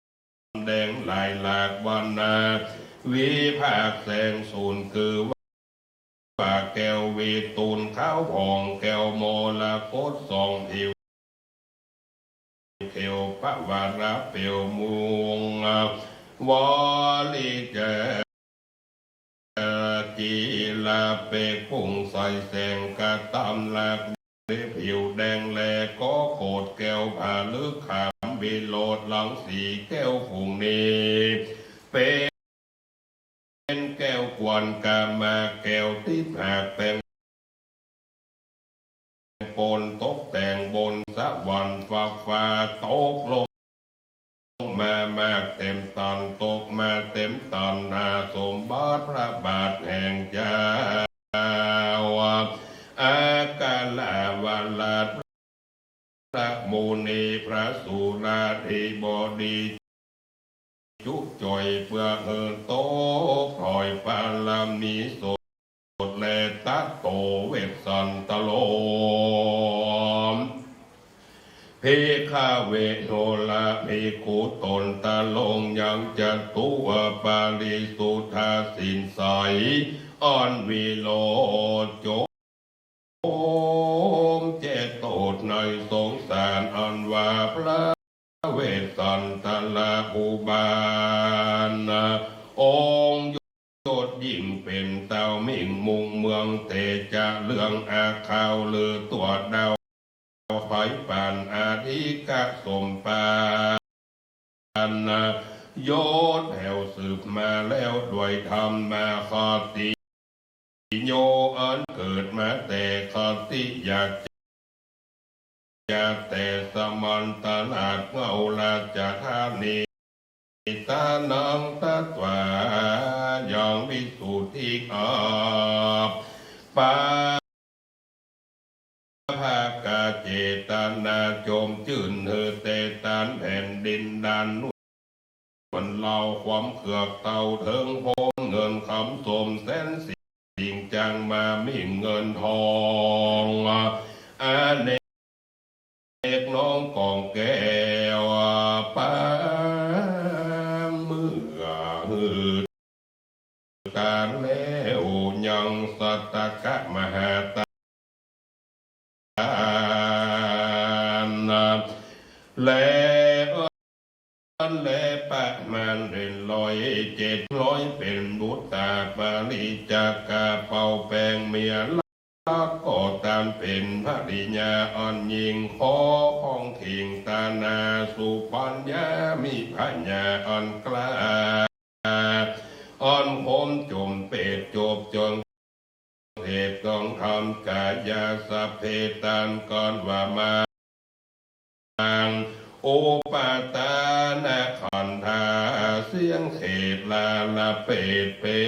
ำแดงหลายหลากวรรณา วิภาคแสงสูนคือว่าแก้ววิตูลขาวผ่อง แก้วมรกตส่องผิว เขียวปะวาระเปลวมุงวลีแจ จีลาเปกผุ่งใสแสงกระตำหลาก ผิวแดงแลก็โขดแก้วผลึกขามวิโรจน์รังสีแก้วฝูงนี้ เป๋นแก้วกวนกามา แก้วติ๊บหากแปง ปนตกแต่งบนสวรรค์ฟากฟ้า ตกลงมามากเต็มตัน ตกมาเต็มตัน หาสมบัติพระบาทแห่งเจ้า อาคาลาวราช พระมุนีพระสุราธิบดี จุจ่อยเปื้อหื้อตกถอยปารมีสด และตะโตเวสสันตะโล ภิกขะเว โนราภิกขุต๋นตะลงยังจตุปาริสุทธาศีลใส อันวิโรจน์จม โอมเจโตในสงสารอันว่าพระเวสสันตะลาภูบาล องค์ยศยิ่งเป๋นเต้ามิ่งมุ่งเมืองเตจะเรืองอาคาวลือตั๋วดาวไฟปานอาทิกะสมปาน ยศแผ่วสืบมาแล้วด้วยธรรมาคติโย อันเกิดมาแต่คติยาจา แต่สมันตราชเงาราชธานี ตานังตัตวายังวิสุทธิอาปา ภากาเจตนาจมจื้นหื้อแต่ตานแผ่นดินด้านนวล าวความเขือกเต้าเถิงพรมเงินคำส้มแสนสิ่ง จังมามิ่งเงินทอง อเนกน้องกองแก้ว ปางเมื่อหืด ตานแล้วยังสัตตกะมหาตาน และ และประมาณเด่นร้อยเจ็ดร้อย เป๋นบุตตาปริจจกะเป่าแป้งเมีย แล้วก็ตานเป๋นภริยาอันยิ่ง ขอของถิงตานาสุปัญญา มีผญาอันกล้า อันคมจมเปตจบจน เหตุของธรรมกายาสัพเพตานก่อนว่ามา อุปาทานขันธา เสี้ยงเขตลาละเปตเป๋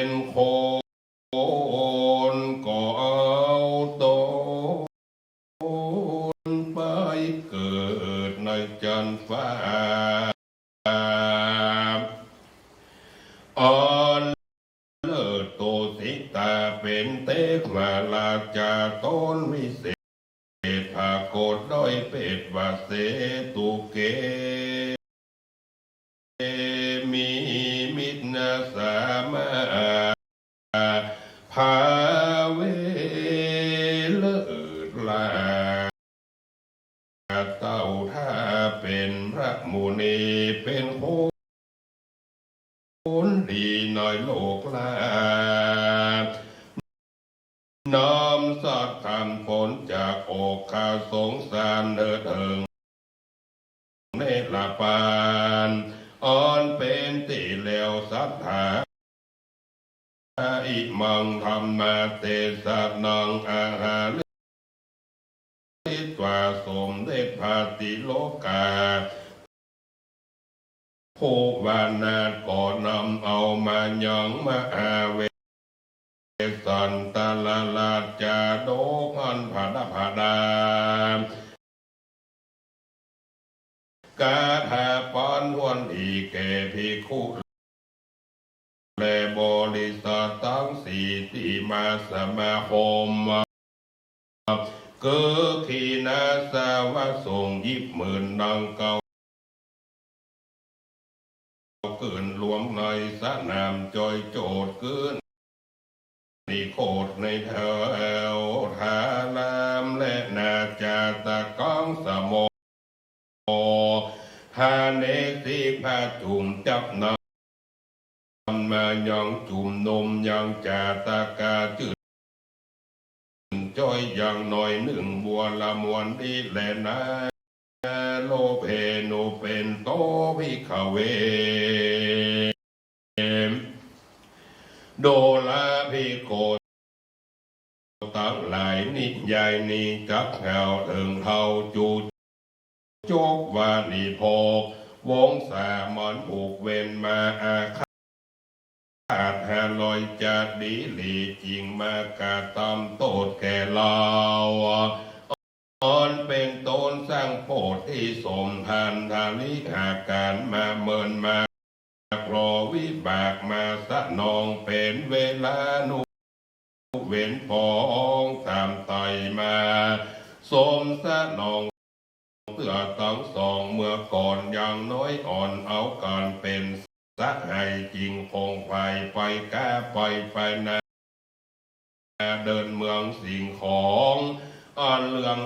นคน ก็เอาตนไปเกิดในจันทร์ฟ้า อันเลิศ ตุสิตาเป๋นเต๊กมหาราชาต๋นวิเศษ ผากฏโดยเปตว่า เสตุเก มีมิตรนาสามา ภาเว เลิศล้ำ เต้าถ้าเป๋นพระมุนี เป๋นคนดีในโลกลา น้อมสัตย์ธรรมป๊นจากโอฆะสงสาร เนิดเถิงเนรปาน อันเป๋นตี้แล้วศรัทธา อิมังธัมมเตสะนัง อะหะริत्वा สมเด็จพระติโลกา ผู้ว่านาถก็นำเอามายังมหาเวสสันตรราชดกอันผาดาผาดา คาถาป๊อนฮวนอีกแก่ภิกขุ และบริษัทตังสี่ตี้มาสมาคม คือขีณาสวะสงฆ์ยิบหมื่นดังเก่า เกื้อนรวมในสนามจอยโจทย์ คือนิโคธในแถวทาราม และนาจาตะกังสโม หาเนกสิกผจุมจับนำ มายังจุมนุมยังจาตกาจื้นจ้อยอย่างน้อยนึ่งบัวละมวลดีแลนา โลเภนุเปนโตภิกขเว ดูราภิกขุ ตังหลาย นิยายนี้จักกล่าวเถิงเต้าจุ จบวาลีพก วงสามัญผูกเวรมาอาฆาตห้าร้อย จะดีหลีจิ่งมากระตำโต้ษแก่เฮา อันเป๋นต้นสร้างโพธิสมภาร ทาริหาการมาเมินมา เพราะวิบากมาสนอง เป๋นเวลานุเวรปองต๋ามไต่มา สมสนองเตื้อตังสอง เมื่อก่อนยังน้อยอ่อน เอากันเป๋นสหายจิ่งคงไป ไปก้าไปไปนา เดินเมืองสิ่งของ อันเรื่อง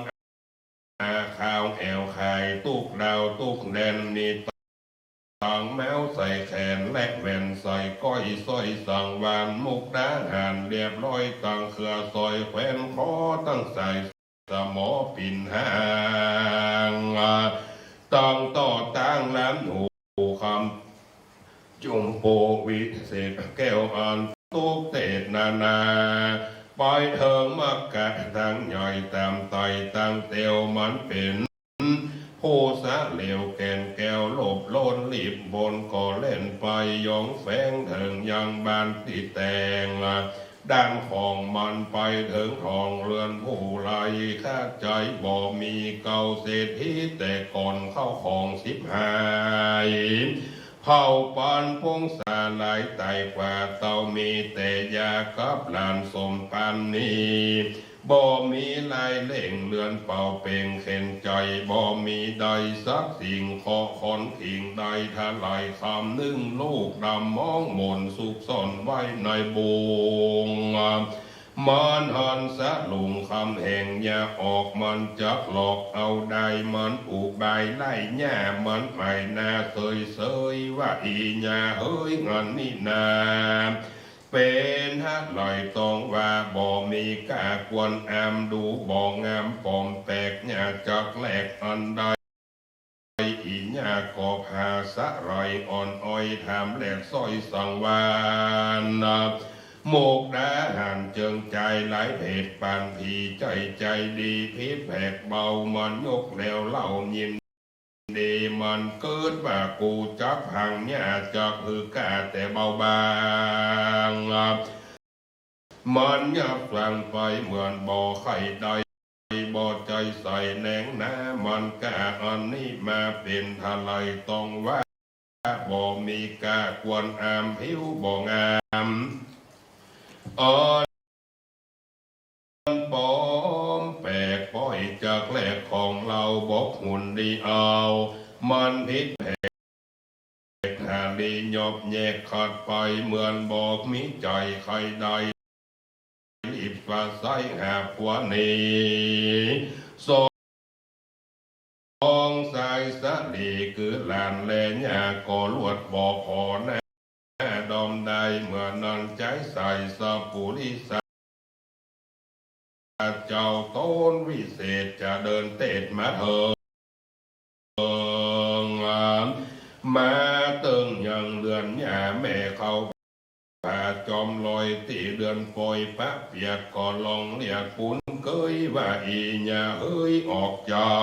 อาข่าวแอ่วขาย ตุ๊กดาวตุ๊กแดน มีตังแม้วใส่แขน และแหวนใส่ก้อย สร้อยสังวาล มุกดาหาญเรียบร้อย ตังเครือสร้อยแขวนคอ ตังสาย สมอปิ่นหาง ตังต่อตังหลานหูคำ จุมปูวิเศษแก้วอันตุ๊กเตศนานา ไปเถิงมกะตังใหญ่ต๋ามไต่ตังเตียว มันเป๋นผู้สะเหลวแก่นแก้ว โลภโลนรีบโบน ก็แล่นไปยองแฝงเถิงยังบ้านตี้แต่ง ด้านของมันไปเถิงของเรือนผู้ไร้ ข้าใจ๋บ่มีเก่าเศรษฐีแต่ก่อน เข้าของฉิบหาย เผ่าปานผงสาหร่ายต๋ายกว่าเต้า มีแต่ยากับหลานสมปานนี้ บ่มีลายเล่งเลือนเป่าเป่งเข็ญใจ๋ บ่มีใดสักสิ่งเคาะขอนขิงใด ถลายคำนึ่งลูกดำมองมนซุกซ่อนไว้ในบุง มันหันสะหลุงคำแห่งยาออก มันจักหลอกเอาได้ มันอุบายไล่หญ้า มันไอ่หน้าเสยๆ ว่าอีหญ้าเฮย งันนี้นา เป๋นหะไหล่ต้องว่า บ่มีก้าควรอาม ดูบ่งามปอมแปลก หญ้าจักแลกอันใด อีหญ้าก็ผ่าสะไหล่อ่อนอ้อย ถามแลดสร้อยสังวาน มุกดาหารเจิงจายหลายเพศ ปานผีใจ๋ใจ๋ดี ผิดแผกเบา มันยกแล้วเล่ายินดี มันเกิดว่ากูจักพังหญ้า จักหื้อก้าแต่เบาบาง มันยับสางไปเหมือนบ่ใค่ได้ บ่ใจ๋ใส่แนงนา มันก้าอันนี้มาเป๋นถลายต้องว่า บ่มีก้าควรอาม ผิวบ่งาม อันปอมแปลก ป้อยจักแลกของเล่า บกหุ่นดีเอา มันผิดแผก หาลีหยอบแยกขาดไป เหมือนบ่มีใจ๋ใค่ได้ รีบฟ้าใสหาผัวหนี สองสายสาลีคือหลานและหญ้า ก็ลวดบ่พอหน้าดอมได้ เมื่อนั้นใจ๋ใส่สปุริสา เจ้าต๋นวิเศษจะเดินเตศมาเถิง มาเติงยังเฮือนหญ้าแม่เขา ผ้าจอมลอยตี้เฮือนปอยปะเปียก ก็ลองเรียกปุ้นเกยว่า อีหญ้าเฮยออกเจ้า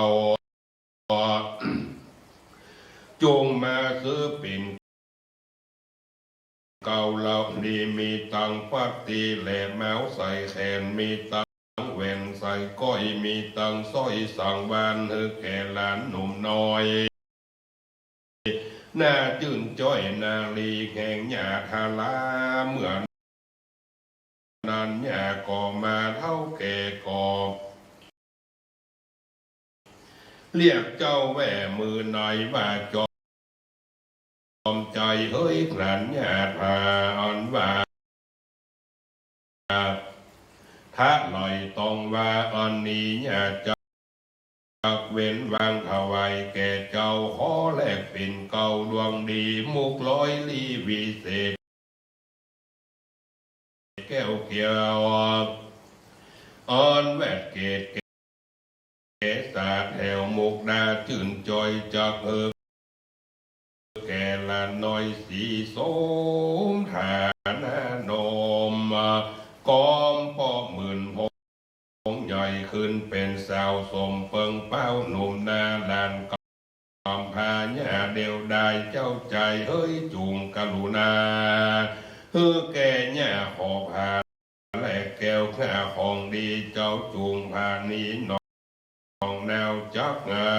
จุ่งมาซื้อปิ่น เก่าเหล่านี้มีตังปัตติและแมวใส่แขน มีตังแหวนใส่ก้อย มีตังสร้อยสังวาน หื้อแก่หลานหนุ่มน้อย หน้าจื้นจ้อยนาลีแห่งหญ้าทารา เมื่อนั้นหญ้าก็มาเฒ่าแก่ก็ เรียกเจ้าแว่มือในว่าจอมใจ๋เฮย ขลันหญ้าทาอันว่า ถลายต้องว่า อันนี้หญ้าจักเว้นวางถวายแก่เจ้า ขอแลกปิ่นเก่าดวงดี มุกร้อยลี้วิเศษ แก้วเกี้ยว อันแวดเกศเกศาแถวมุกดา จื้นจ้อยจักหื้อแก่หลานน้อยสีสมฐานะนม กอมป้อหมื่นพง ใหญ่ขึ้นเป๋นสาวสมเปิงเป๊าหนุ่มนา หลานกำพร้าหญ้าเดียวดาย เจ้าใจ๋เฮยจุ่งกรุณา หื้อแก่หญ้าขอผ้าและแก้ว ข้าของดีเจ้าจุ่งผ้านี้หนองนาวจักงา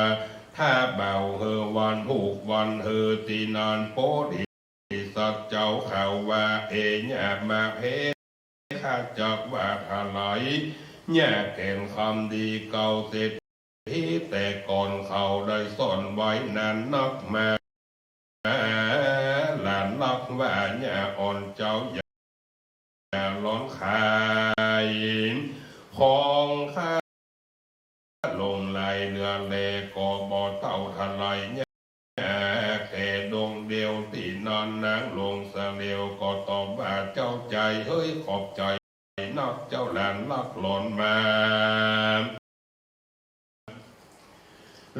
ถ้าเบาหื้อวันฮูกวันหื้อตี้นั้น โพธิสัตว์เจ้าข้าว่า เอหญ้ามาเพ ข้าจักว่าถลายหญ้าแก่นคำดีเก่าเศรษฐีแต่ก่อนเขาได้ซ่อนไว้นานนักมา หลานรักว่าหญ้าอ่อนเจ้าอย่าร้อนขาย ของข้า ลงหลายเฮือแลก็บ่เต้าถลายหญ้าแค่ดงเดียว ตี้นั้นนางหลวงสะเหลียวก็ตอบว่า เจ้าใจ๋เฮยขอบใจ๋นัก เจ้าหลานรักหลอนมา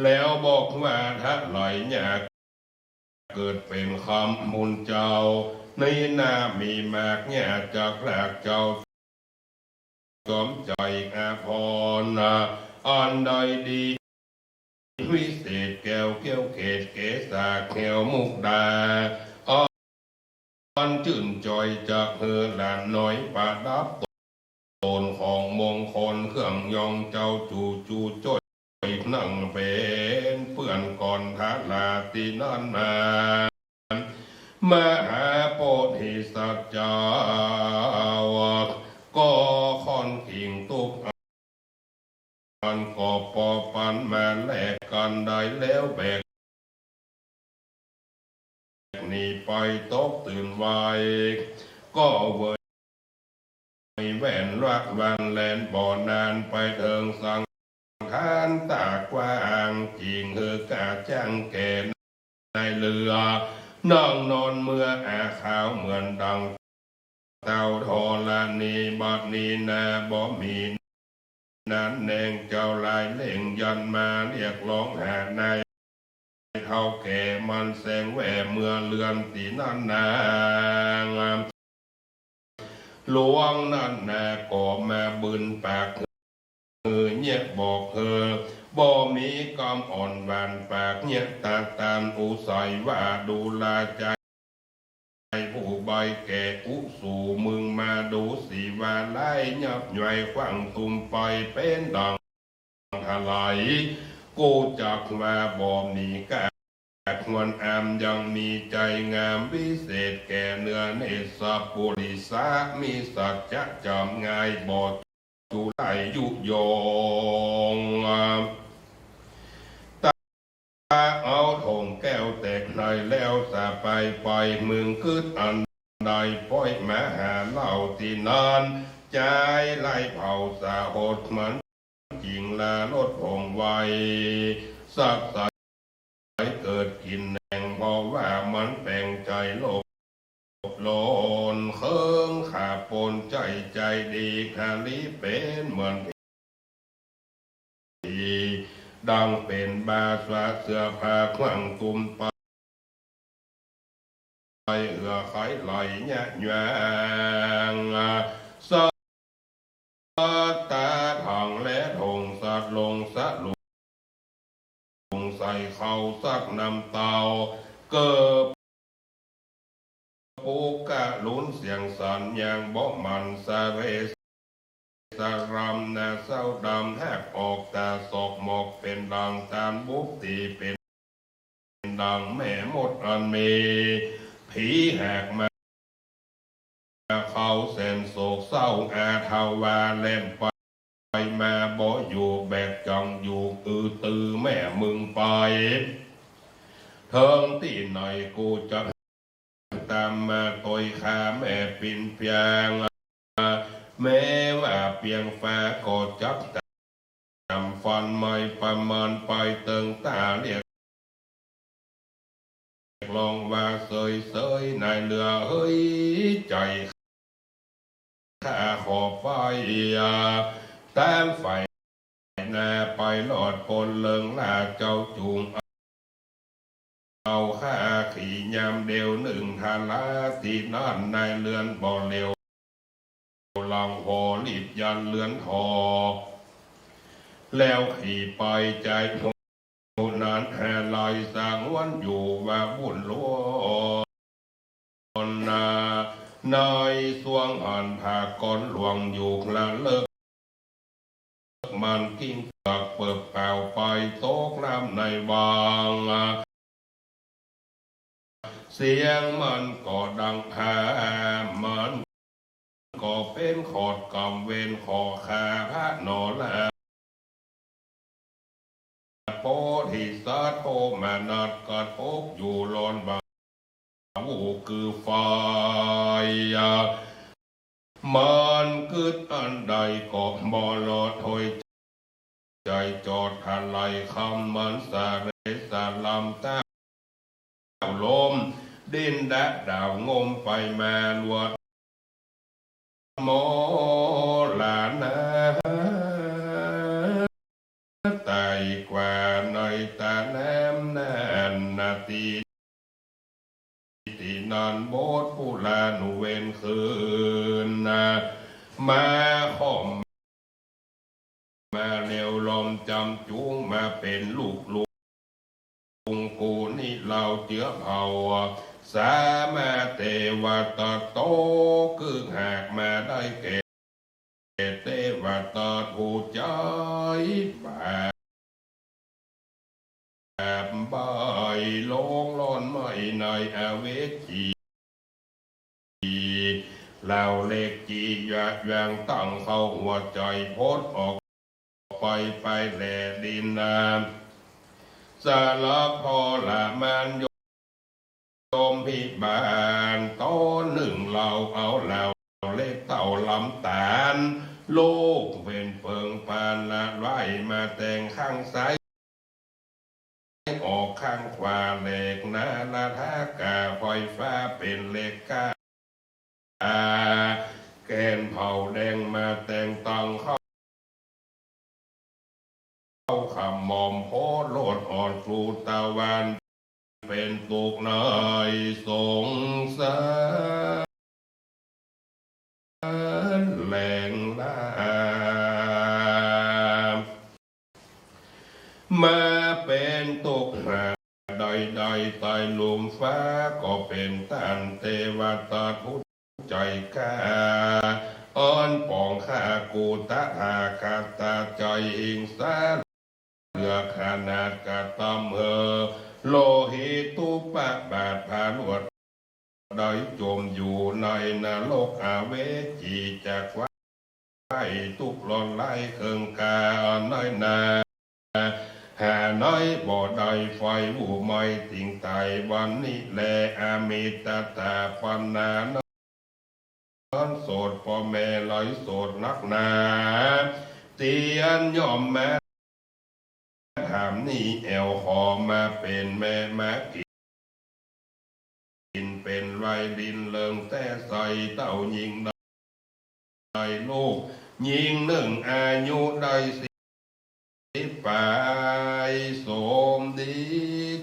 แล้วบอกว่าถลายหญ้า เกิดเป๋นคำมูลเจ้า ในนามีหมากหญ้าจักรากเจ้า สมใจ๋อาภรณ์ อันใดดี วิเศษแก้วเกี้ยวเกศเกศาแก้วมุกดา อันจื้นจ้อยจักหื้อหลานน้อยประดับต๋น ของมงคลเครื่องยองเจ้า จู่จู่จ้อยนั่งเป๋นเปื้อนก่อนทาราตี้นั้นนา มหาโพธิสัตว์เจ้า ก็ค่อนขิงตุ๊กอัน ก็ปอปันมาแลกกั๋นได้แล้วแบกหนีไปตกตื่นไว ก็เวย แว่นละวันแล่นบ่นานไปเถิงสังขารตากว้าง จิ่งหื้อก้าจ้างแก่ในเฮือ นั่งนอนเมื่ออาขาวเหมือนดังเต่าธรณี บัดนี้นาบ่มีนั้นแน่ง เจ้าหลายเล่งยันมาเรียกร้องหาใน เฒ่าแก่มันแสงแว่เมือเฮือนตี้นั้นนางหลวงนั้นนา ก็มาบืนปากหื้อเยียะบอกเฮอ บ่มีกำอ่อนหวานปากเยียะตักตาน อุสัยว่าดูราใจ ผู้ใบแก่อุสู มึงมาดูสิว่าลายยับย่อยขว้างตุ่มไปเป๋นดัง ทลาย กูจักว่าบ่มีก้าควรอาม ยังมีใจ๋งามวิเศษแก่เหนือเนสปุริสะ มีสัจจะจำง่ายบ่จุไลยุยง ตาเอาถงแก้วแตกในแล้วสะไปไป มึงกึ๊ดอันใดป้อยมาหาเล่าตี้นั้น ใจ๋ไล่เผาสะหดมัน จิ่งลาลดหงไว สักใสเกิดกิ๋นแหน่ง เพราะว่ามันแป๋งใจ๋โลภโลน เคิงขาปนใจ๋ใจ๋ดี หาลีเป๋นเหมือนผี ดังเป๋นบาสะเสื้อผ้าขว้างตุ่มไป เหื่อไขไหลยะยาง สัตตาถังและถงสัตว์ลงสะหลุงใส่เขาสักน้ำเต้า เกิดปุกกะลุนเสียงสันยังบ่หมั่นสะเร สะรำหน้าเศร้าดำ แหกออกต๋าสอกหมอกเป๋นดังตานบุบ ตี้เป๋นดังแม่มดอันมีผีแหกมา เขาแสนโศกเศร้าอาทวา แล่นไปมาบ่อยู่ แบกจั่งอยู่อือตือแม่มึงไป เถิงตี้ไหนกูจัก ต๋ามมาตวยข้าแม่ปิ่นเปียง แม้ว่าเปียงฟ้าก็จักต๋ามฟัน ไม่ประเมินไปเติงต๋าเรียกร้องว่าเสยเสย ในเหลือเฮ้ยใจ๋ ข้าขอไปตางฝ่ายหน้า ไปรอดป๊นเริงลา เจ้าจุ่งเอาข้าขี่ยามเดียวนึ่งทารา ตี้นั้นในเฮือนบ่เหลียวหลัง หอรีบยันเฮือนถอ แล้วขี่ไปใจ๋ นั้นแห่ไหลสังวนอยู่ว่าวุ่นล้วนนา ในสวงอันพาก้อนหลวงอยู่คละเลิก มันกิ้งเกือกเปิบเป่าไปตกน้ำในวัง เสียงมันก็ดังแผ่ มันก็เป๋นขอดกรรมเวรขอข้าพระหนอลา โพธิสัตว์โทมนัสกัดอกอยู่ร้อนบ่าวูกือไฟ มันกึ๊ดอันใดก็บ่รอดถ้อย ใจ๋จอดทะไหลคำมันสะเรสะลำ เต้าลมดิ้นดะดาวงมไปมาลวดมรณะ ไต่กว่าในต๋าน้ำนั้นนา ตี้ ตี้นั้นบทผู้ลานุเวรคืนนา มาค่อมมาเร็วลมจำจุงมาเป๋นลูกลุง กูนี้เล่าเจือเผ่า สามาเตวะตะโต คือหากมาได้แก่ เตวะตะผู้ใจ๋บาปบาย หลงร้อนไหม้ในอเวจี เหล่าเหล็กจียะยังตั้งเข้าหัวใจ๋ ผุดออกไปไปแลดินนา สละทรมานยมพิบาล ต๋อนนึ่งเล่าเอาเหล่าเหล็กเต้าลำต๋าล ลูกเป๋นเปิงปานละไล่มาแต่งข้างซ้าย ออกข้างขวา เหล็กหนาละทะกา ไฟฟ้าเป๋นเหล็กก้า แก่นเผาแดงมาแต่งต้องเข้า เข้าขมอมโพธิ์โลดอ่อนสู่ตะวัน เป๋นตุ๊กข์ในสงสาร แหลงลา มาเป๋นตุ๊กข์หาใดๆ ใต้ลุ่มฟ้า ก็เป๋นต้านเตวตาผู้ใจ๋กล้า อันปองข้ากูตถาคตา ใจ๋หิงสาเหลือขนาดกระตำเฮอ โลหิตุปบาทพาลวด ได้จมอยู่ในนรกอเวจี จักไว้ตุ๊กข์ร้อนหลายเคืองกาน้อยนา หาน้อยบ่ได้ไฟอู้ไหม้ติ่งต๋ายวันนี้แล อมิตตาปนา นอนโสด ป้อแม่ไหลโสดนักหนา เตียนย่อมมา ถามนี่แอ่วขอมาเป๋นแม่มากิ๋น กิ๋นเป๋นไวรินเลิงแต๊ใส เต้าญิงได้ลูกญิงนึ่ง อายุได้สิบป๋าย สมดี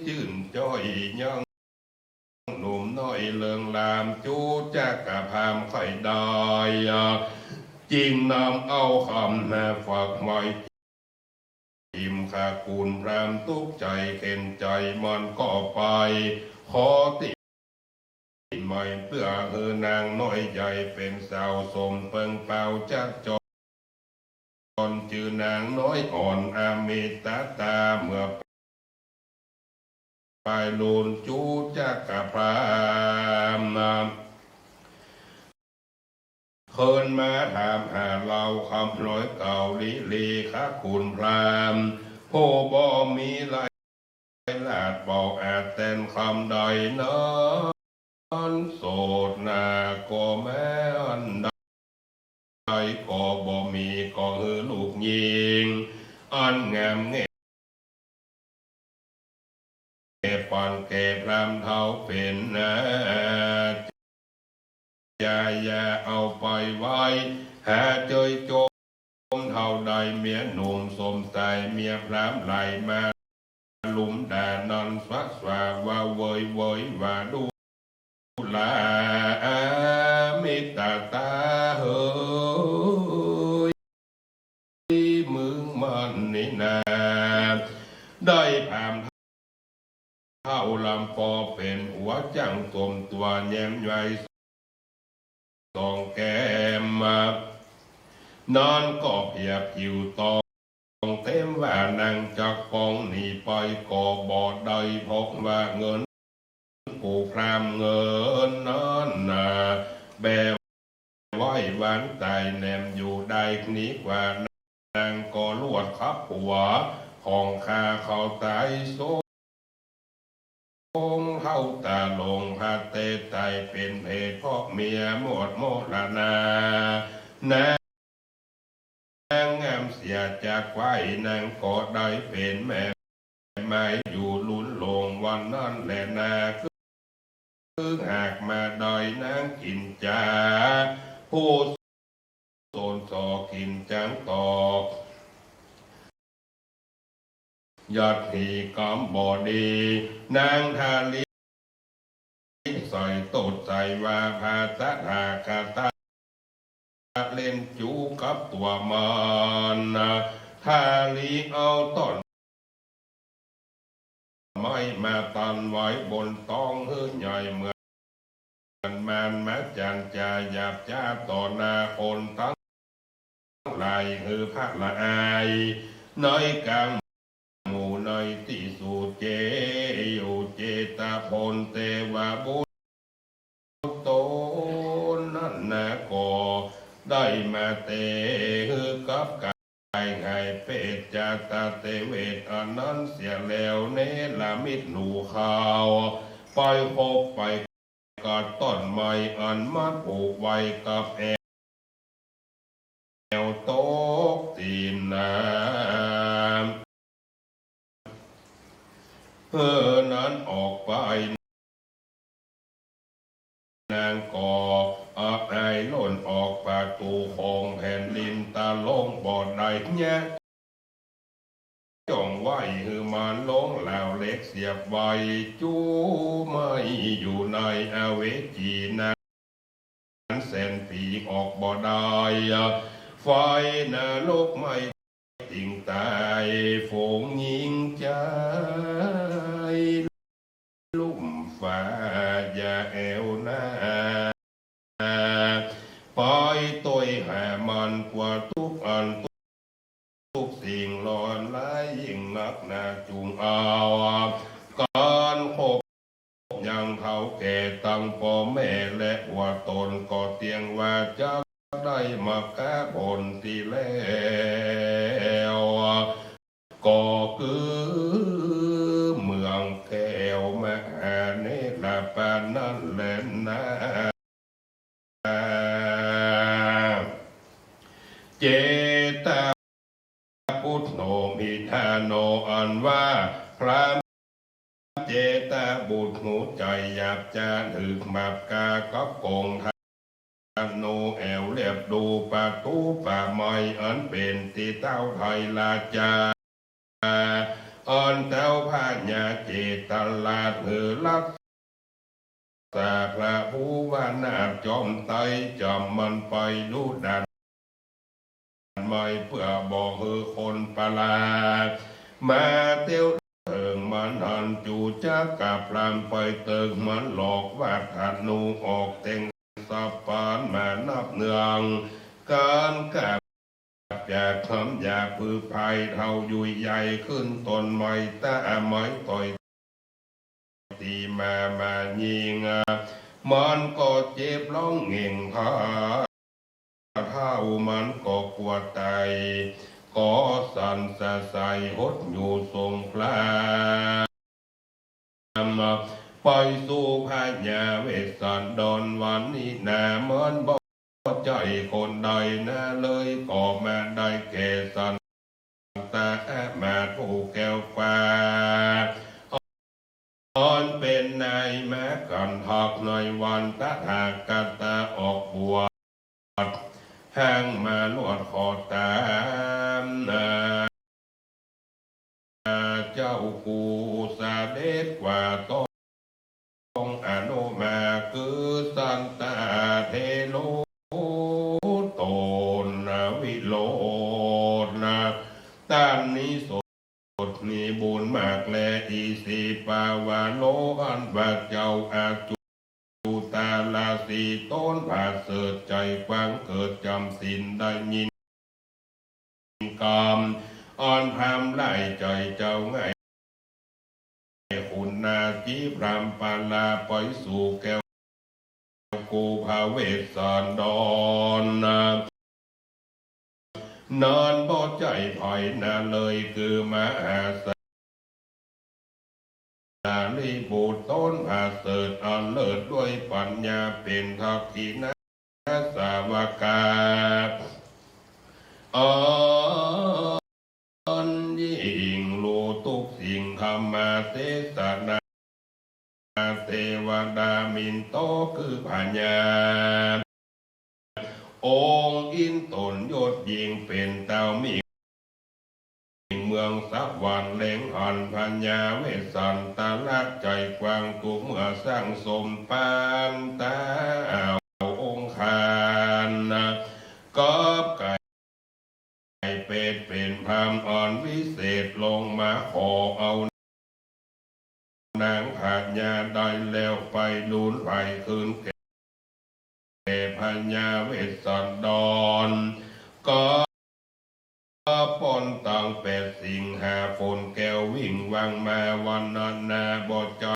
จื้นจ้อยยัง หนุ่มน้อยเลิงลาม จุ๊จักกะพราหมณ์ใค่ได้ จึงนำเอาคำมาฝากไว้ จิ๋มข้าขุนพราหมณ์ตุ๊กข์ใจ๋เข็ญใจ๋ มันก็ไปขอติ ใหม่เปื้อหื้อนางน้อยใหญ่เป๋นสาวสมเปิงเปาจะจร จื้อนางน้อยอ่อนอมิตตา เมื่อปายลูนจุ๊จักกะพราหมณ์ เคินมาถามหาเล่าคำร้อยเก่าลิลี ข้าขุนพราหมณ์ผู้บ่มีลาย ลาดเบาอาจแตนคำใด นอนโสดนาก็แม้อันใด ก็บ่มี ก็หื้อลูกญิงอันงามแง่ ปานแก่พราหมณ์เฒ่าเป๋นนา จาอย่าเอาไปไว้ หาเจยจมเฒ่าได้เมียหนุ่มสมใส เมียพราหมณ์ไหลมาลุมด่านันสะสวาว่าเวยเวยว่าดูหลา อมิตตาเหย มึงมันนี่นา ได้พราหมณ์เฒ่าลำปอเป๋นหัวจั้งตวมตั๋วแย้มใหญ่สองแก้มมา นอนก็เปียกผิวตองเต็มว่านางจักปองหนีไปก็บ่ได้ เพราะว่าเงิน ผู้พราหมณ์เงินนั้นนา แบไว้วันต๋ายแหนมอยู่ได้ หนีกว่านางก็ลวดขับหัวของข้าเขาต๋าย สงเฒ่าต๋าหลงพระเตศต๋ายเป๋นเพศ เพราะเมียหมดมรณา นาง นางงามเสียจากไว้ นางก็ได้เป๋นแม่ไม้อยู่ลุนหลงวันนั้นแลนา คือหากมาได้นางกิ๋นจา ผู้สนสอกิ๋นจังตอก ยอดหีกำบ่ดี นางทาลีใส่ตดใส่ว่าพระตถาคตะเล่นจู๋กับตั๋วมัน ทาลีเอาต้นไม้มาตันไว้บนต๊องหื้อใหญ่เหมือน มันมาจันจาหยาบจ๊าต่อหน้าคนตังหลาย หื้อพระละอาย ในก๋างหมู่ในตี้สูดเจอยู่ ทนเตวบุตรต๋นนั้นนา ก็ได้มาเตหื้อกับก๋าย ไห้เปจจาตะเตเวทอันนั้นเสียแล้ว เนรมิตหมู่เขาไปคบไปกัดต้นไม้อันมันผูกไว้กับแอวตกตี้นา เออ นั้นออกไป นางก็อับอายล่นออกประตู๋ของแผ่นดินตะลงบ่ได้เยียะ จ้องไว้หื้อมันลง แล้วเหล็กเสียบไว้ จูไม้อยู่ในอเวจีนั้นแสนปี๋ ออกบ่ได้ ไฟนรกไหม้ ติ่งต๋าย ฝูงญิงใจ๋ลุ่มฟ้าอย่าแอ่วนา ไปตวยหามันกั๋วตุ๊กอันตุ๊กสิ่งหลอนหลายยิ่งนักนา จุ่งเอาก๋านคบยังเฒ่าแก่ตังป้อแม่และหัวต๋น ก็เตียงว่าจักได้มรรคผลตี้แล้ว ก็คือเมืองแก้วมหาเนรปานนั้นแลนา เจตบุตโธ มิธาโน อันว่าพราหมณ์เจตบุตร หัวใจ๋หยาบจ๊า หนึกบาปกากับก๋องธนู แอ่วเลียบดูประตู๋ป่าไม้ อันเป๋นตี้เต๊าไทยราชา อันเต๊าพญาเจตราชหื้อรักษาพระภูวนาถจอมไตร จ๋ำมันไปดูด่านไม้ เปื้อบ่หื้อคนปลามาเตียวเถิงมัน หันจูจักกับพราหมณ์ไปเติงมัน หลอกว่าธนูออกเต็งสับปานมานับเนือง ก๋านกับ จากความอยากปื้อภายเฒ่ายุยใหญ่ขึ้นต้นไม้ ต๋าไม้ต่อยตี้มา มายิง มันก็เจ็บฮ้องเหง่ง ถ้าเฒ่ามันก็กั๋วต๋าย ก็สั่นสะใสหดอยู่สงคราม ไปสู่พญาเวสสันดรวันนี้นา มันบ่ใจ้คนใดนาเลย ก็มาได้แก่สันตะอามาตย์ผู้แก้วฟ้า อันเป๋นนายมากันทักในวันตถาคตะออกบวช หั้งมาลวดขอต๋ามนา เจ้ากู้เสด็จกว่าต้องอนุมา คือสันตะเถโร ต๋นวิโรธนา ต้านนี้สดมีบุญมากแล อิสิปาวโร อันว่าเจ้าอาจุ ตาลาสีต๋นผาเสริฐใจ๋กว้างเกิดจ๋ำศีลได้ยินกำ อันพราหมณ์หลายใจ๋เจ้าง่าย ขุนนาจีพราหมณ์ปาลาไปสู่แก้วกู้พระเวสสันดร นั้นบ่ใจ้ใผนาเลย คือมหาสารีบุตรต๋นผาเสริฐอันเลิศด้วยปัญญา เป๋นทักขิณาสาวกา อันยิ่งฮู้กู้สิ่ง ธรรมเทศนา เทวดามินโต คือพญา องค์อินทร์ต๋นยศยิ่งเป๋นเต้ามิ่งเมืองสวรรค์ เล็งหันพญาเวสสันตะใจ๋กว้างกู้เมื่อสร้างสมปานเต้าองคาร กับก๋าย เป๋น เป๋นพราหมณ์อันวิเศษ ลงมาขอเอานางพญาได้แล้ว ไปดูลใฝ่คืนแก่พญาเวสสันดร ก็ปล้นตังแปดสิ่ง หาฝนแก้ววิ่งวังมา วันนั้นนาบ่ใจ้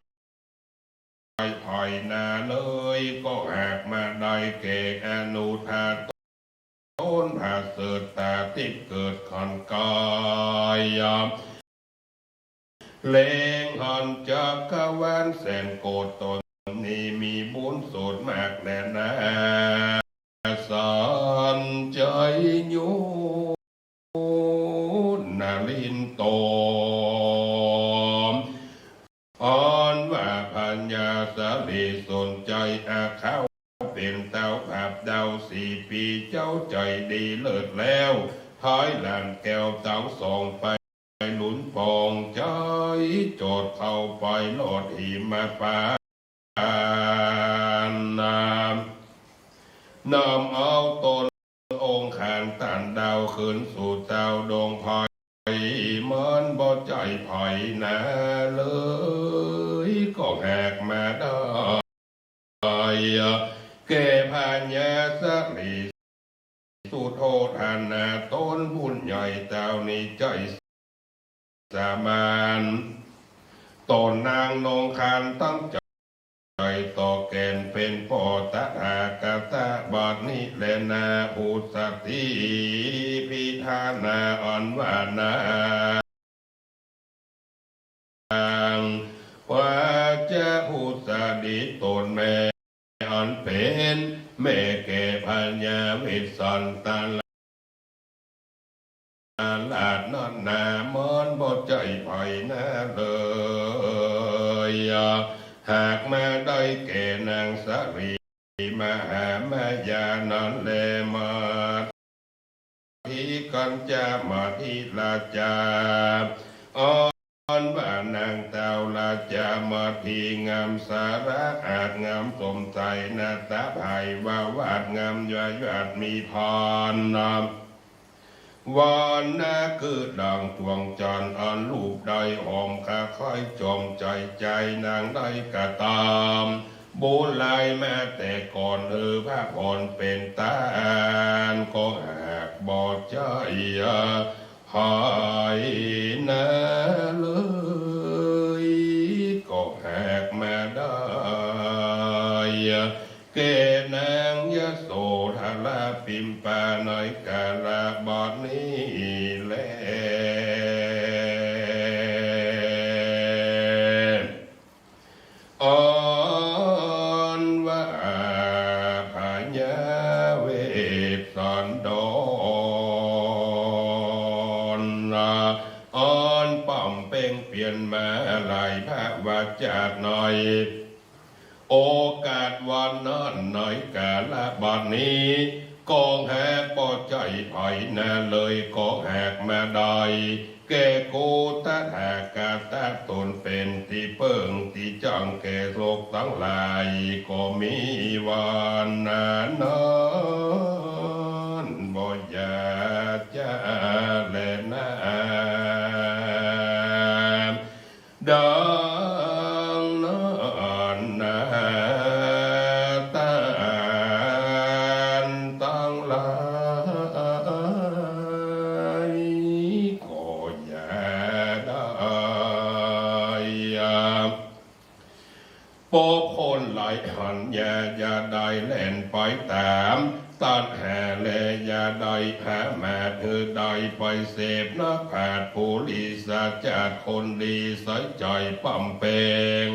ใผนาเลย ก็หากมาได้แก่อนุทาต๋นผาเสริฐต๋าทิพย์เกิดขันกาย แหลงหันจักรวาลแสนโกฏ ต๋นนี้มีบุญสูงมากแลนา สันใจ๋อยู่ นลินโต อันว่าพญาสาลีสนใจ๋อาเขาเป๋นเต้าขับดาวสี่ปี๋ เจ้าใจ๋ดีเลิศแล้ว ถอยหลังแก้วตังสองไป หลุนปองใจ๋ โจทย์เข้าไปโลดหิมพานต์ นำเอาต๋นองค์ขันตันดาวคืนสู่เต้าดวงไพร มันบ่ใจ้ไผนาเลย ก็หากมาได้ แก่พญาสาลี สุโธธนา ต๋นบุญใหญ่เต้านี้ใจ้สามัญ ต๋นนางนงคานตั้งใจ๋ต่อแก่นเป๋นป้อตถาคตะบัดนี้แลนา อุสสะถี พิธานา อันว่านาง พระเจ้าอุสสะถีต๋นแม่ อันเป๋นแม่แก่พญาวิสันตะราชนั้นนา มันบ่ใจ้ไผนาเลย หากมาได้แก่นางสาลี มหามายานั้นแล มา ทีกัญจามาทีราชา อันว่านางเต้าราชามาทีงามสาระอาดงามสมใส นาฏะไพวาทงามยอยาดมีพร วรรณะคือดั่งดวงจันทร์อันรูปได้หอม ข้าใค่จอมใจ๋ ใจ๋นางได้กระตำ บุญหลายมาแต่ก่อน หื้อพระพรเป๋นต้าน ก็หากบ่ใจ้ไผนาเลย ก็หากมาได้ แก่นางยโสธราปิมปา ในกาละบัดนี้แล อันว่าพญาเวสสันดร อันปำเพ็งเปียรมาหลายภวชาติใน โอกาสวันนั้นในกาละบัดนี้ ก็หากบ่ใจ้ไผนาเลย ก็หากมาได้ แก่กูตถาคตะต๋นเป๋นตี้เปิ้งตี้จั้งแก่โลกตังหลาย ก็มีวันนั้นบ่อยากจะแลนา ดังนั้นนา ต้านตังหลาย ก็อย่าได้ ปบคนหลายหันอย่า อย่าได้แล่นไปต๋าม ตัณหาแล อย่าได้ผมาท หื้อได้ไปเสพนักปราชญ์ปุริสะจาติคนดี ใส่ใจ๋ปำเพ็ง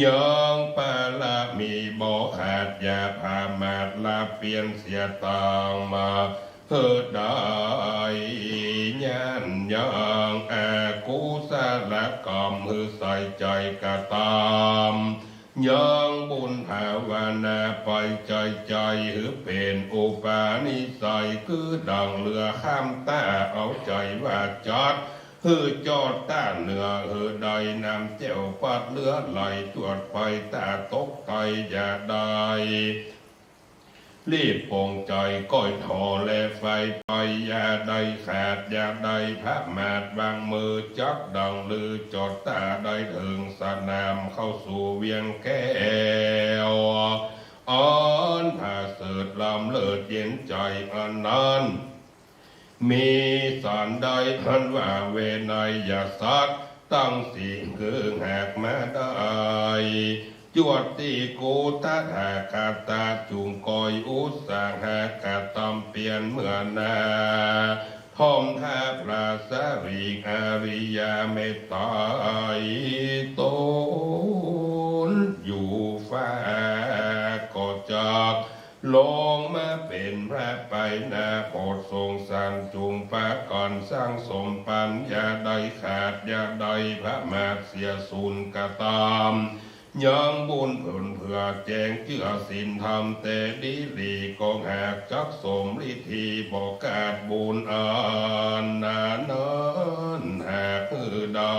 ยังปารมีบ่ขาด อย่าผมาทละเปียรเสียตางมา หื้อได้ยั้นยั้งอกุศลกรรม หื้อใส่ใจ๋กระตำ ยังบุญภาวนาไปใจ๋ใจ๋ หื้อเป๋นอุปนิสัย คือดั่งเรือข้ามต้า เอาใจ๋ว่าจัด หื้อจอดต้าเนื้อ หื้อได้น้ำแจ้วปัดเรือไหลจวดไปต้าตกไต อย่าได้ รีบปงใจ๋ก้อยถ่อและไฟไป อย่าได้ขาด อย่าได้ผมาท วางมือจับดั่งฤๅ จอดต้าได้เถิงสนาม เข้าสู่เวียงแก้ว อันผาเสริฐล้ำเลิศเย็นใจ๋อันนั้น มีสันใดอันว่าเวไนยสัตว์ตังสี่ คือหากมาได้ ยวดตี้กูตถาคตะจุ่งก้อยอุตสาหะกระตำเปียรเมื่อนา พร้อมถ้าพระสารีอริยะเมตไตรตนอยู่ฟ้า ก็จักลงมาเป๋นพระไปหน้าโพธิ์ทรงสารจุ่งปะก่อนสั่งสมปั๋ญญาได้ขาด อย่าได้ประมาทเสียสูญกระตำ ยังบุญผลเผื่อแจ้งเจื้อศีลธรรมแต่ดีหลี ก็หากจักสมฤทธิบ่ขาดบุญอันนานั้นหากหื้อได้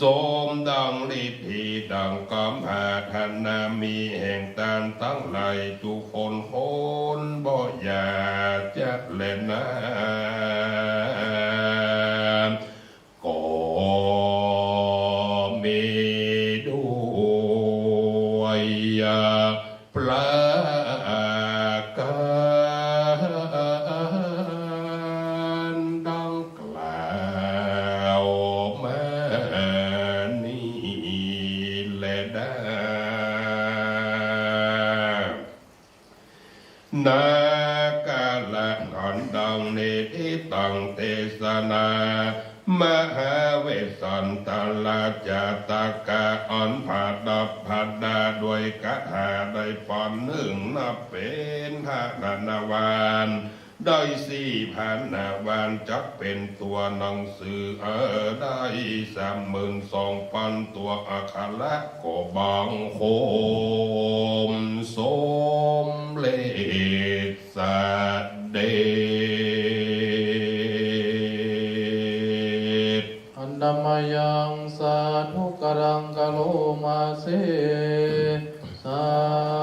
สมดังฤทธิดังความปรารถนามีแห่งต้านตังหลายจุคนคนบ่อย่าจะแลนา ก็มีด้วยประก๋านดังกล่าวมานี้แลนา นาคราชอันดังนี้ตี้ตั้งเตสนา มหาเวสสันตราชาตกะอันประดับประดาด้วยคาถาได้ปอนหนึ่งนับเป๋นพระนาวาน ได้สี่พระนาวานจักเป๋นตั๋วหนังสือ เออ ได้สามหมื่นสองปันตั๋วอักขระ ก็บังคมสมเร็จเสด็จ Handa mayaṃ sādhukaram karoma se. สา